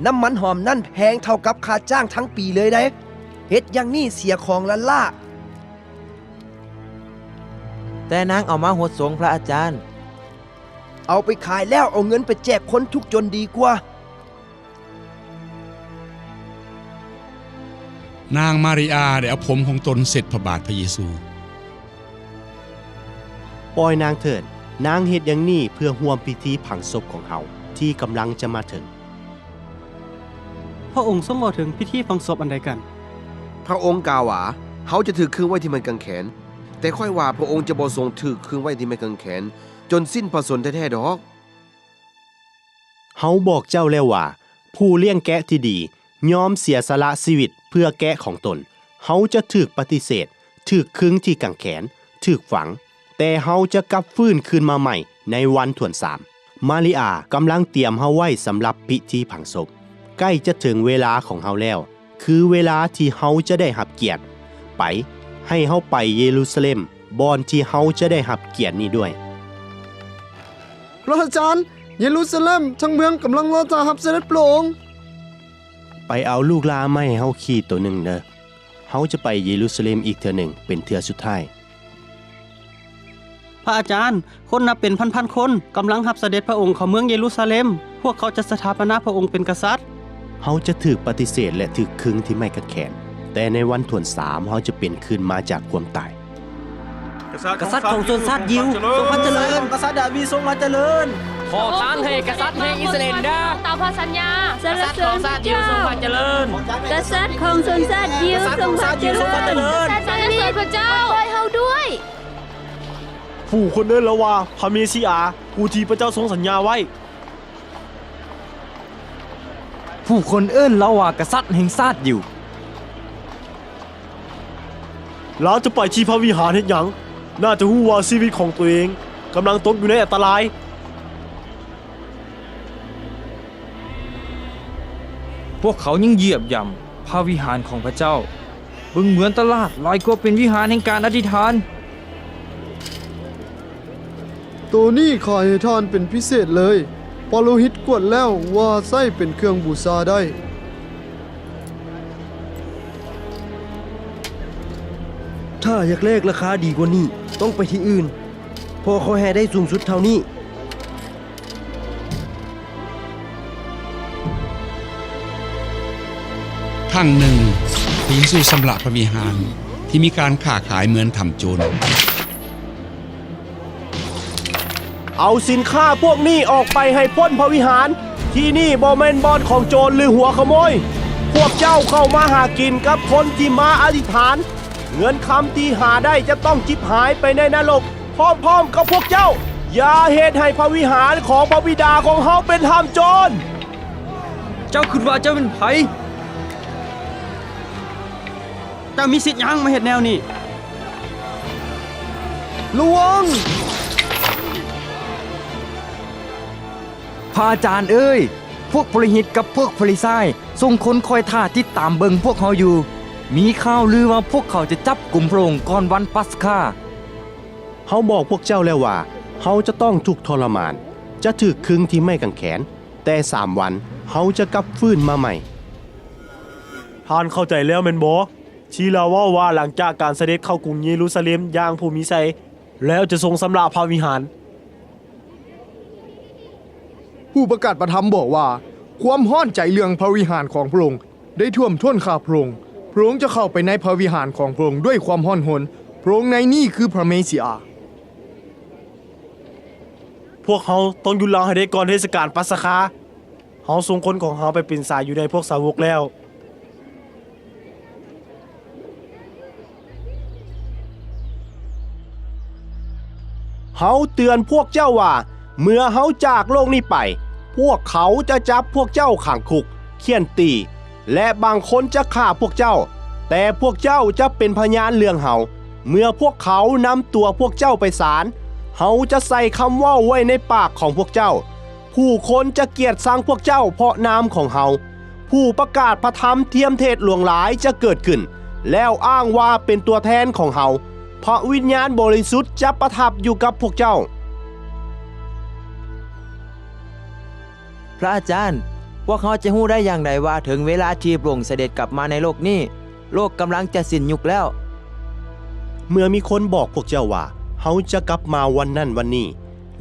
ນ້ຳມັນຫອມນັ້ນແພງເທົ່າກັບຄ່າຈ້າງທັງປີເລີຍເດ້. ເຮັດຢ່າງນີ້ເສຍຂອງລ້ານລ້າ. ແຕ່ນາງເອົາມາຫົດສົງພຣະອາຈານ. ເອົາໄປຂາຍແລ້ວເອົາເງິນໄປແຈກຄົນທຸກຈົນດີກວ່າ. ນາງມາຣິອາໄດ້ເອົາຜົມຂອງຕົນເຊັດພະບາດພະເຢຊູ. ປ່ອຍນາງເຖີດ. ນາງເຮັດຢ່າງນີ້ເພື່ອຮ່ວມພິທີຝັງສົບຂອງເຮົາທີ່ກຳລັງຈະມາເຖິງ. ພຣະອົງຊົງເວົ້າເຖິງພິທີຝັງສົບອັນໃດກັນ? ພຣະອົງກ່າວວ່າ, ເຮົາຈະຖືກຄຶງໄວ້ທີ່ໄມ້ກາງແຂນ. ແຕ່ຂ້ອຍວ່າພຣະອົງຈະບໍ່ຊົງຖືກຄຶງໄວ້ທີ່ໄມ້ກາງແຂນ ຈົນສິ້ນພະຊົນແທ້ໆດອກ. ເຮົາບອກເຈົ້າແລ້ວວ່າ, ຜູ້ລ້ຽງແກະທີ່ດີຍອມເສຍສະຫຼະຊີວິດເພື່ອແກະຂອງຕົນ. ເຮົາຈະຖືກປະຕິເສດ, ຖືກຄຶງທີ່ກາງແຂນ, ຖືກຝັງ, ແຕ່ເຮົາຈະກັບຟື້ນຄືນມາໃໝ່ໃນວັນຖ້ວນສາມ. ມາຣິອາກຳລັງຕຽມເຮົາໄວ້ສຳລັບພິທີຝັງສົບ. ໃກ້ຈະເຖິງເວລາຂອງເຮົາແລ້ວ, ຄືເວລາທີ່ເຮົາຈະໄດ້ຮັບກຽດ. ໄປ, ໃຫ້ເຮົາໄປເຢຣູຊາເລັມ, ບ່ອນທີ່ເຮົາຈະໄດ້ຮັບກຽດນີ້ດ້ວຍ. ພຣະອາຈານ, ເຢຣູຊາເລັມທັງເມືອງກຳລັງລໍຖ້າຮັບສະເດັດພຣະອົງ. ໄປເອົາລູກລາມາໃຫ້ເຮົາຂີ່ໂຕໜຶ່ງເດີ. ເຮົາຈະໄປເຢຣູຊາເລັມອີກເທື່ອໜຶ່ງເປັນເທື່ອສຸດທ້າຍ. ພຣະອາຈານ, ຄົນນັບເປັນພັນໆຄົນກຳລັງຮັບສະເດັດພຣະອົງເຂົ້າເມືອງເຢຣູຊາເລັມ. ພວກເຂົາຈະສະຖາປະນາພຣະອົງເປັນກະສັດ. ເຮົາຈະຖືກປະຕິເສດ ແລະ ຖືກຄຶງທີ່ໄມ້ກາງແຂນ, ແຕ່ໃນວັນຖ້ວນສາມເຮົາຈະເປັນຄືນມາຈາກຄວາມຕາຍ. ກະສັດຂອງຊົນຊາດຢິວ ຊົງພະຈະເລີນ! ກະສັດດາວິດຊົງພະຈະເລີນ! ຂໍທານໃຫ້ກະສັດແຫ່ງອິດສະຣາເອນເດີ! ຕາມພະສັນຍາ! ກະສັດຂອງຊາດຢິວຊົງພະຈະເລີນ! ກະສັດຂອງຊົນຊາດຢິວຊົງພະຈະເລີນ! ກະສັດດາວິດ ຊ່ວຍເຮົາດ້ວຍ! ຜູ້ຄົນເອີ້ນລາວວ່າພະເມຊິອາ, ຜູ້ທີ່ພະເຈົ້າຊົງສັນຍາໄວ້. ຜູ້ຄົນເອີ້ນລາວວ່າກະສັດແຫ່ງຊາດຢິວ. ລາວຈະໄປທີ່ພະວິຫານເຮັດຫຍັງ? ໜ້າຈະຮູ້ວ່າຊີວິດຂອງໂຕເອງກຳລັງຕົກຢູ່ໃນອັນຕະລາຍ. ພວກເຂົາຍັງຢຽບຢ່ຳພະວິຫານຂອງພະເຈົ້າ. ເບິ່ງເໝືອນຕະຫຼາດຫຼາຍກວ່າເປັນວິຫານແຫ່ງການອະທິຖານ. ໂຕນີ້ຂາຍໃຫ້ທ່ານເປັນພິເສດເລີຍ. ພະໂລຫິດກວດແລ້ວວ່າໃຊ້ເປັນເຄື່ອງບູຊາໄດ້. ຖ້າຢາກແລກລາຄາດີກວ່ານີ້, ຕ້ອງໄປທີ່ອື່ນ. ເພາະເຂົາໃຫ້ໄດ້ສູງສຸດເທົ່ານີ້. ຄັ້ງໜຶ່ງ, ພະເຢຊູຊຳລະພະວິຫານທີ່ມີການຄ້າຂາຍເໝືອນຖ້ຳໂຈນ. ເອົາສິນຄ້າພວກນີ້ອອກໄປໃຫ້ພົ້ນພະວິຫານ. ທີ່ນີ້ບໍ່ແມ່ນບ່ອນຂອງໂຈນ ຫຼື ຫົວຂະໂມຍ. ພວກເຈົ້າເຂົ້າມາຫາກິນກັບຄົນທີ່ມາອະທິຖານ. ເງິນຄຳທີ່ຫາໄດ້ຈະຕ້ອງຈິບຫາຍໄປໃນນະລົກ ພ້ອມໆກັບພວກເຈົ້າ. ຢ່າເຮັດໃຫ້ພະວິຫານຂອງພະບິດາຂອງເຮົາເປັນຖ້ຳໂຈນ. ເຈົ້າຄິດວ່າເຈົ້າເປັນໃຜ? ເຈົ້າມີສິດຫຍັງມາເຮັດແນວນີ້? ລະວັງ! ພະອາຈານເອີຍ, ພວກໂປໂລຫິດກັບພວກຟາຣິຊາຍສົ່ງຄົນຄອຍຖ້າຕິດຕາມເບິ່ງພວກເຮົາຢູ່. ມີຂ່າວລືວ່າພວກເຂົາຈະຈັບກຸມພະອົງກ່ອນວັນປັດສະຄາ. ເຮົາບອກພວກເຈົ້າແລ້ວວ່າ ເຮົາຈະຕ້ອງທຸກທໍລະມານ, ຈະຖືກຄຶງທີ່ໄມ້ກາງແຂນ, ແຕ່ສາມວັນເຮົາຈະກັບຟື້ນມາໃໝ່. ທ່ານເຂົ້າໃຈແລ້ວແມ່ນບໍ່? ທີ່ລາວເວົ້າວ່າຫຼັງຈາກການສະເດັດເຂົ້າກຸງເຢຣູຊາເລັມຢ່າງຜູ້ມີໄຊ, ແລ້ວຈະຊົງຊຳລະພະວິຫານ. ຜູ້ປະກາດພະທຳບອກວ່າ, ຄວາມຮ້ອນໃຈເລື່ອງພະວິຫານຂອງພະອົງໄດ້ຖ້ວມທ້ນຂ້າພະອົງ. ພະອົງຈະເຂົ້າໄປໃນພະວິຫານຂອງພະອົງດ້ວຍຄວາມຮ້ອນຮົນ. ພະອົງໃນນີ້ຄືພະເມຊິອາ. ພວກເຮົາຕ້ອງຢຸດລາວໃຫ້ໄດ້ກ່ອນເທດສະການປັດສະຄາ. ເຮົາສົ່ງຄົນຂອງເຮົາໄປເປັນຊາຍຢູ່ໃນພວກສາວົກແລ້ວ. ເຮົາເຕືອນພວກເຈົ້າວ່າ, ເມື່ອເຮົາຈາກໂລກນີ້ໄປ, ພວກເຂົາຈະຈັບພວກເຈົ້າຂັງຄຸກ, ຂ້ຽນຕີ, ແລະ ບາງຄົນຈະຂ້າພວກເຈົ້າ. ແຕ່ພວກເຈົ້າຈະເປັນພະຍານເລື່ອງເຮົາ. ເມື່ອພວກເຂົານຳຕົວພວກເຈົ້າໄປສານ, ເຮົາຈະໃສ່ຄຳເວົ້າໄວ້ໃນປາກຂອງພວກເຈົ້າ. ຜູ້ຄົນຈະກຽດຊັງພວກເຈົ້າເພາະນາມຂອງເຮົາ. ຜູ້ປະກາດພະທຳທຽມເທດຫຼວງຫຼາຍຈະເກີດຂຶ້ນ, ແລ້ວອ້າງວ່າເປັນຕົວແທນຂອງເຮົາ. ພະວິນຍານບໍລິສຸດຈະປະທັບຢູ່ກັບພວກເຈົ້າ. ພະອາຈານ, ພວກເຮົາຈະຮູ້ໄດ້ຢ່າງໃດວ່າເຖິງເວລາທີ່ພະອົງສະເດັດກັບມາໃນໂລກນີ້? ໂລກກຳລັງຈະສິ້ນຍຸກແລ້ວ. ເມື່ອມີຄົນບອກພວກເຈົ້າວ່າ, ເຮົາຈະກັບມາວັນນັ້ນວັນນີ້,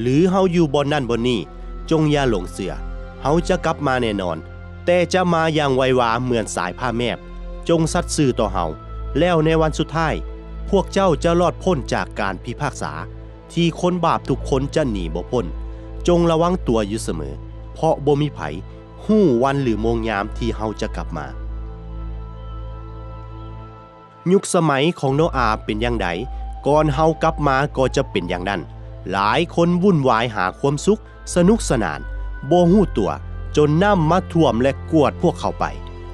ຫຼື ເຮົາຢູ່ບ່ອນນັ້ນບ່ອນນີ້, ຈົ່ງຢ່າຫຼົງເຊື່ອ. ເຮົາຈະກັບມາແນ່ນອນ, ແຕ່ຈະມາຢ່າງໄວວາເໝືອນສາຍຟ້າແມບ. ຈົ່ງສັດຊື່ຕໍ່ເຮົາ, ແລ້ວໃນວັນສຸດທ້າຍ, ພວກເຈົ້າຈະລອດພົ້ນຈາກການພິພາກສາ ທີ່ຄົນບາບທຸກຄົນຈະໜີບໍ່ພົ້ນ. ຈົ່ງລະວັງຕົວຢູ່ສະເໝີ, ເພາະບໍ່ມີໃຜຮູ້ວັນ ຫຼື ໂມງຍາມທີ່ເຮົາຈະກັບມາ. ຍຸກສະໄໝຂອງໂນອາເປັນຢ່າງໃດ, ກ່ອນເຮົາກັບມາກໍຈະເປັນຢ່າງນັ້ນ. ຫຼາຍຄົນວຸ່ນວາຍຫາຄວາມສຸກ, ສະໜຸກສະໜານ, ບໍ່ຮູ້ຕົວ, ຈົນນ້ຳມາຖ້ວມ ແລະ ກວາດພວກເຂົາໄປ.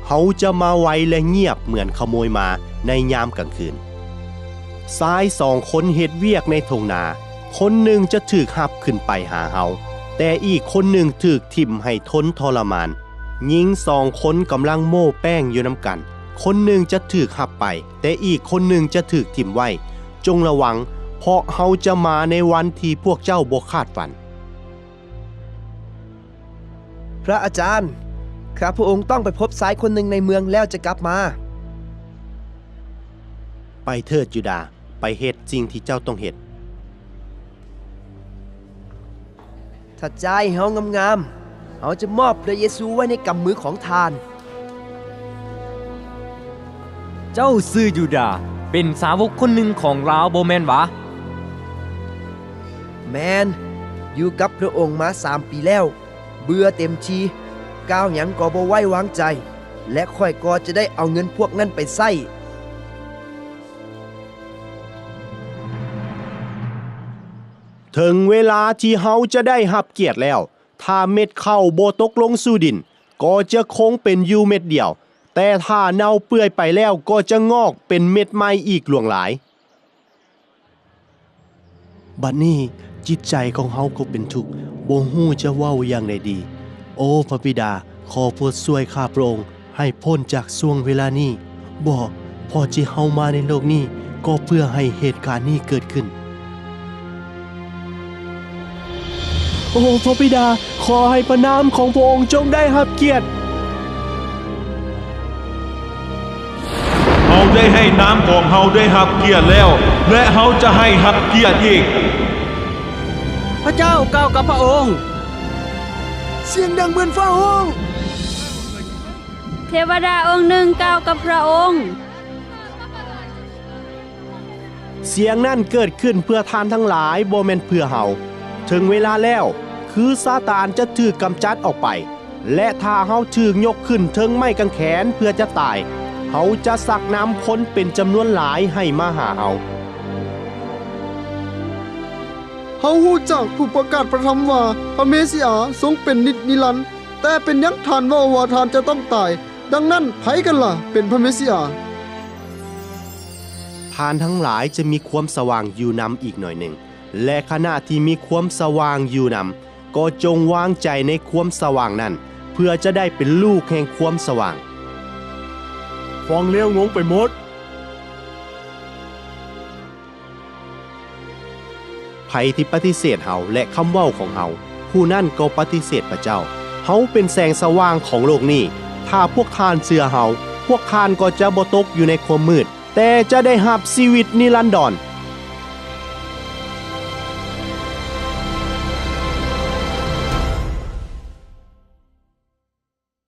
ເຮົາຈະມາໄວ ແລະ ງຽບເໝືອນຂະໂມຍມາໃນຍາມກາງຄືນ. ຊາຍສອງຄົນເຮັດວຽກໃນທົ່ງນາ, ຄົນໜຶ່ງຈະຖືກຮັບຂຶ້ນໄປຫາເຮົາ, ແຕ່ອີກຄົນໜຶ່ງຖືກຖິ້ມໃຫ້ທົນທໍລະມານ. ຍິງສອງຄົນກຳລັງໂມ້ແປ້ງຢູ່ນຳກັນ, ຄົນໜຶ່ງຈະຖືກຮັບໄປ, ແຕ່ອີກຄົນໜຶ່ງຈະຖືກຖິ້ມໄວ້. ຈົ່ງລະວັງ, ເພາະເຮົາຈະມາໃນວັນທີ່ພວກເຈົ້າບໍ່ຄາດຝັນ. ພະອາຈານ, ຂ້າພະອົງຕ້ອງໄປພົບຊາຍຄົນໜຶ່ງໃນເມືອງແລ້ວຈະກັບມາ. ໄປເທີດ, ຢູດາ, ໄປເຮັດສິ່ງທີ່ເຈົ້າຕ້ອງເຮັດ. ຖ້າຈ່າຍໃຫ້ເຮົາງາມໆ, ເຮົາຈະມອບພຣະເຢຊູໄວ້ໃນກຳມືຂອງທ່ານ. ເຈົ້າຊື່ຢູດາ, ເປັນສາວົກຄົນໜຶ່ງຂອງລາວບໍ່ແມ່ນຫວາ? ແມ່ນ, ຢູ່ກັບພຣະອົງມາສາມປີແລ້ວ, ເບື່ອເຕັມທີ່, ກ່າວຫຍັງກໍບໍ່ໄວ້ວາງໃຈ, ແລະ ຂ້ອຍກໍຈະໄດ້ເອົາເງິນພວກນັ້ນໄປໃຊ້. ເຖິງເວລາທີ່ເຮົາຈະໄດ້ຮັບກຽດແລ້ວ. ຖ້າເມັດເຂົ້າບໍ່ຕົກລົງສູ່ດິນ, ກໍຈະຄົງເປັນຢູ່ເມັດດຽວ, ແຕ່ຖ້າເນົ່າເປື່ອຍໄປແລ້ວ, ກໍຈະງອກເປັນເມັດໃໝ່ອີກຫຼວງຫຼາຍ. ບັດນີ້ຈິດໃຈຂອງເຮົາກໍເປັນທຸກ, ບໍ່ຮູ້ຈະເວົ້າຢ່າງໃດດີ. ໂອ ພະບິດາ, ຂໍໂປດຊ່ວຍຂ້າພະອົງ ໃຫ້ພົ້ນຈາກຊ່ວງເວລານີ້. ບໍ່, ເພາະທີ່ເຮົາມາໃນໂລກນີ້ ກໍເພື່ອໃຫ້ເຫດການນີ້ເກີດຂຶ້ນ. ໂອ ພະບິດາ, ຂໍໃຫ້ພະນາມຂອງພະອົງຈົ່ງໄດ້ຮັບກຽດ. ເຮົາໄດ້ໃຫ້ນາມຂອງເຮົາໄດ້ຮັບກຽດແລ້ວ, ແລະ ເຮົາຈະໃຫ້ຮັບກຽດອີກ. ພະເຈົ້າກ່າວກັບພະອົງ. ສຽງດັງເໝືອນຟ້າຮ້ອງ. ເທວະດາອົງໜຶ່ງກ່າວກັບພຣະອົງ. ສຽງນັ້ນເກີດຂຶ້ນເພື່ອທ່ານທັງຫຼາຍ, ບໍ່ແມ່ນເພື່ອເຮົາ. ເຖິງເວລາແລ້ວ, ຄືຊາຕານຈະຖືກກຳຈັດອອກໄປ, ແລະ ຖ້າເຮົາຖືກຍົກຂຶ້ນເທິງໄມ້ກາງແຂນເພື່ອຈະຕາຍ, ເຮົາຈະຊັກນຳຄົນເປັນຈຳນວນຫຼາຍໃຫ້ມາຫາເຮົາ. ເຮົາຮູ້ຈາກຜູ້ປະກາດພຣະທຳວ່າ ພຣະເມຊິອາຊົງເປັນນິດນິລັນ. ແຕ່ເປັນຫຍັງທ່ານເວົ້າວ່າທ່ານຈະຕ້ອງຕາຍ? ດັ່ງນັ້ນ, ໃຜກັນລະເປັນພຣະເມຊິອາ? ທ່ານທັງຫຼາຍຈະມີຄວາມສະຫວ່າງຢູ່ນຳອີກໜ້ອຍໜຶ່ງ, ແລະ ຂະນະທີ່ມີຄວາມສະຫວ່າງຢູ່ນຳ, ກໍຈົ່ງວາງໃຈໃນຄວາມສະຫວ່າງນັ້ນ, ເພື່ອຈະໄດ້ເປັນລູກແຫ່ງຄວາມສະຫວ່າງ. ຟັງແລ້ວງົງໄປໝົດ. ໃຜທີ່ປະຕິເສດເຮົາ ແລະ ຄຳເວົ້າຂອງເຮົາ, ຜູ້ນັ້ນກໍປະຕິເສດພຣະເຈົ້າ. ເຮົາເປັນແສງສະຫວ່າງຂອງໂລກນີ້. ຖ້າພວກທ່ານເຊື່ອເຮົາ, ພວກທ່ານກໍຈະບໍ່ຕົກຢູ່ໃນຄວາມມືດ, ແຕ່ຈະໄດ້ຮັບຊີວິດນິລັນດອນ.